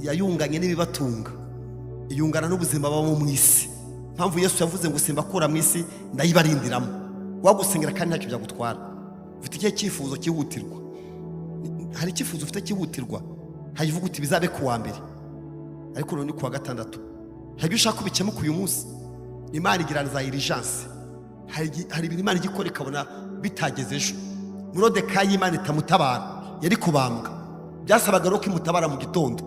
yayunganye n'ibibatunga, iyungana n'ubuzima babamo mu isi. Mpamvu Yesu yavuze ngo: "Simbakura mu isi, ndayibarindiramo." Wagusengera kandi ntacyo byagutwara. Ufite ikihe cyifuzo cyihutirwa? Hari icyifuzo ufite cyihutirwa? Hayivuga uti: "Bizabe ku wa mbere," ariko none ni ku wa gatandatu. Hari ibyo ushaka ko bikemuka uyu munsi. Imana igira za urgence. Hari ibintu Imana ijya ikora ikabona bitageze ejo. Morodekayi, Imana itamutabara yari kubambwa. Byasabaga rero ko imutabara mu gitondo.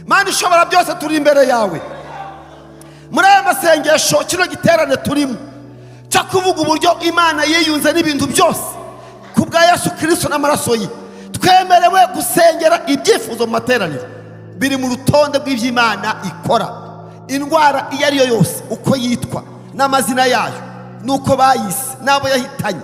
Mana ishobora byose, turi imbere yawe muri aya masengesho, kino giterane turimo cyo kuvuga uburyo Imana yiyunze n'ibintu byose ku bwa Yesu Kirisito n'amaraso ye. Twemerewe gusengera ibyifuzo mu materaniro, biri mu rutonde rw'iby'Imana ikora. Indwara iyo ari yo yose, uko yitwa n'amazina yayo n'uko bayise n'abo yahitanye,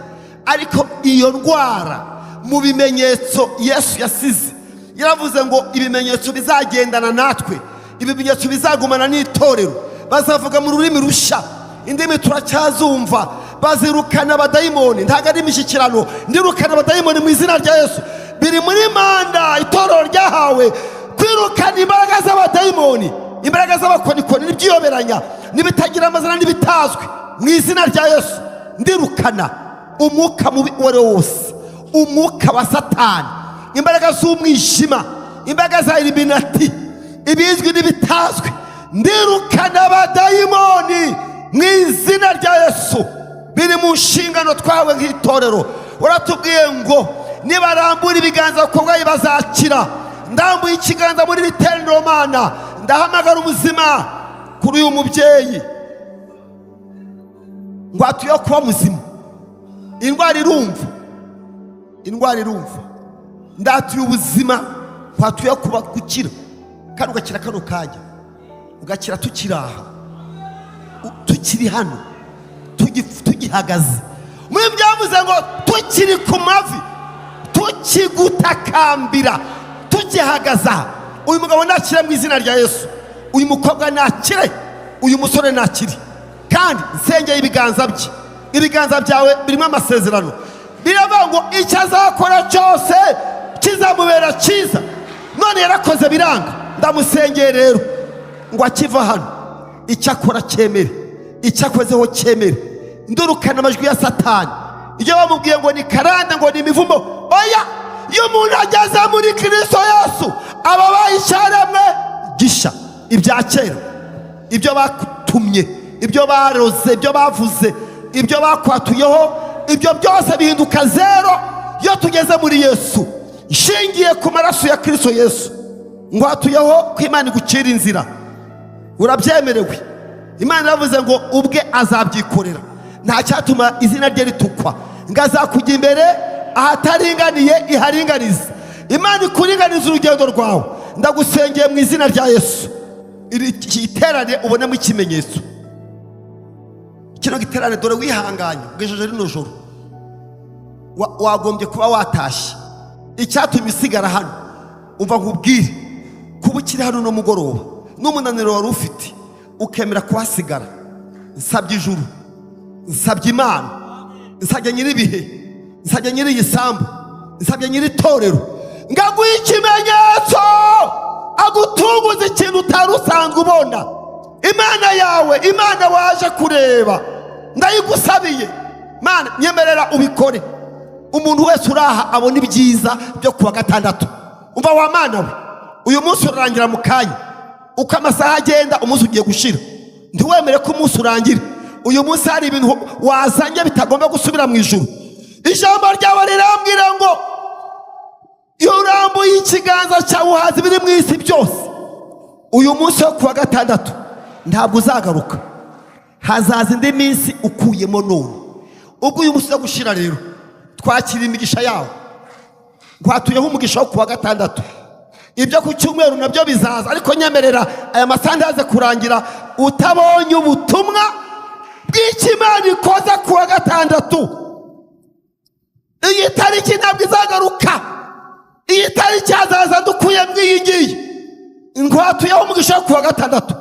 ariko iyo ndwara mu bimenyetso Yesu yasize, yaravuze ngo ibimenyetso bizagendana natwe, ibimenyetso bizagumana n'itorero: bazavuga mu rurimi rushya, indimi turacyazumva, bazirukana abadayimoni. Ntabwo ari imishyikirano, ndirukana abadayimoni mu izina rya Yesu. Biri muri manda itorero ryahawe, kwirukana imbaraga z'abadayimoni, imbaraga z'abakonikoni n'ibyiyoberanya n'ibitagira amazina n'ibitazwi. Mu izina rya Yesu ndirukana umwuka mubi uwo ari wo wose, umwuka wa Satani, imbaraga z'umwijima, imbaraga za Illuminati, ibizwi n'ibitazwi. Ndirukana abadayimoni mu izina rya Yesu. Biri mu nshingano twawe nk'itorero. Uratubwiye ngo nibarambura ibiganza ku bwayo bazakira. Ndambuye ikiganza muri iri teraniro, Mana, ndahamagara ubuzima kuri uyu mubyeyi ngo atuye kuba muzima. Indwara irumva, indwara irumva. Ndatuye ubuzima, twatuye kuba gukira, kandi ugakira kano kanya, ugakira tukiri aha, tukiri hano, tugihagaze muri byavuze ngo tukiri ku mavi, tukigutakambira, tukihagaze aha. Uyu mugabo nakire mu izina rya Yesu, uyu mukobwa nakire, uyu musore nakire. Kandi nsengeye ibiganza bye. Ibiganza byawe birimo amasezerano. Biravuga ngo icyo azakora cyose kizamubera cyiza. None yarakoze biranga. Ndamusengeye rero ngo akiva hano, icyo akora cyemere, icyo akozeho cyemere. Ndurukana amajwi ya Satani, ibyo bamubwiye ngo ni karande, ngo ni imivumo. Oya, iyo umuntu ageze muri Kirisito Yesu aba abaye icyaremwe gishya. Ibya kera, ibyo batumye, ibyo baroze, ibyo bavuze, ibyo bakwatuyeho, ibyo byose bihinduka zero iyo tugeze muri Yesu. Nshingiye ku maraso ya Kirisito Yesu, ngwatuyeho ko Imana igucira inzira. Urabyemerewe. Imana iravuze ngo ubwe azabyikorera, nta cyatuma izina rye ritukwa, ngo azakujya imbere ahataringaniye iharinganize. Imana ikuringaniza urugendo rwawe. Ndagusengeye mu izina rya Yesu, iri giterane ubonemo ikimenyetso. Kino giterane, dore wihanganye ubwijeje rino joro, wagombye kuba watashye. Icyatumye usigara hano, umva nkubwire, kuba ukiri hano no mugoroba n'umunaniro wari ufite ukemera kuhasigara, nsabye ijuru, nsabye Imana, nsabye nyir'ibihe, nsabye nyiri iyi sambu, nsabye nyiri itorero ngo aguhe ikimenyetso, agutunguze ikintu utari usanzwe ubona. Imana yawe, Imana waje kureba, ndayigusabiye. Mana, nyemerera ubikore, umuntu wese uri aha abona ibyiza byo kuwa gatandatu. Umva wa Mana we, uyu munsi urarangira mu kanya. Uko amasaha agenda, umunsi ugiye gushira. Ntiwemere ko umunsi urangira uyu munsi hari ibintu wazanye bitagomba gusubira mu ijuru. Ijambo ryawe rirambwira ngo Iyo urambuye ikiganza cyawe uhaza ibiri mu isi byose. Uyu munsi wo kuwa gatandatu ntabwo uzagaruka, hazaza indi minsi ukuyemo none. Ubwo uyu munsi uza gushira rero, twakira imigisha yawo. Nkwatuyeho umugisha wo kuwa gatandatu. Ibyo ku cyumweru nabyo bizaza, ariko nyemerera aya masaha ntaze kurangira utabonye ubutumwa bw'icyo Imana ikoze kuwa gatandatu. Iyi tariki ntabwo izagaruka. Iyi tariki hazaza dukuyemo iyi ngiyi. Nkwatuyeho umugisha wo kuwa gatandatu.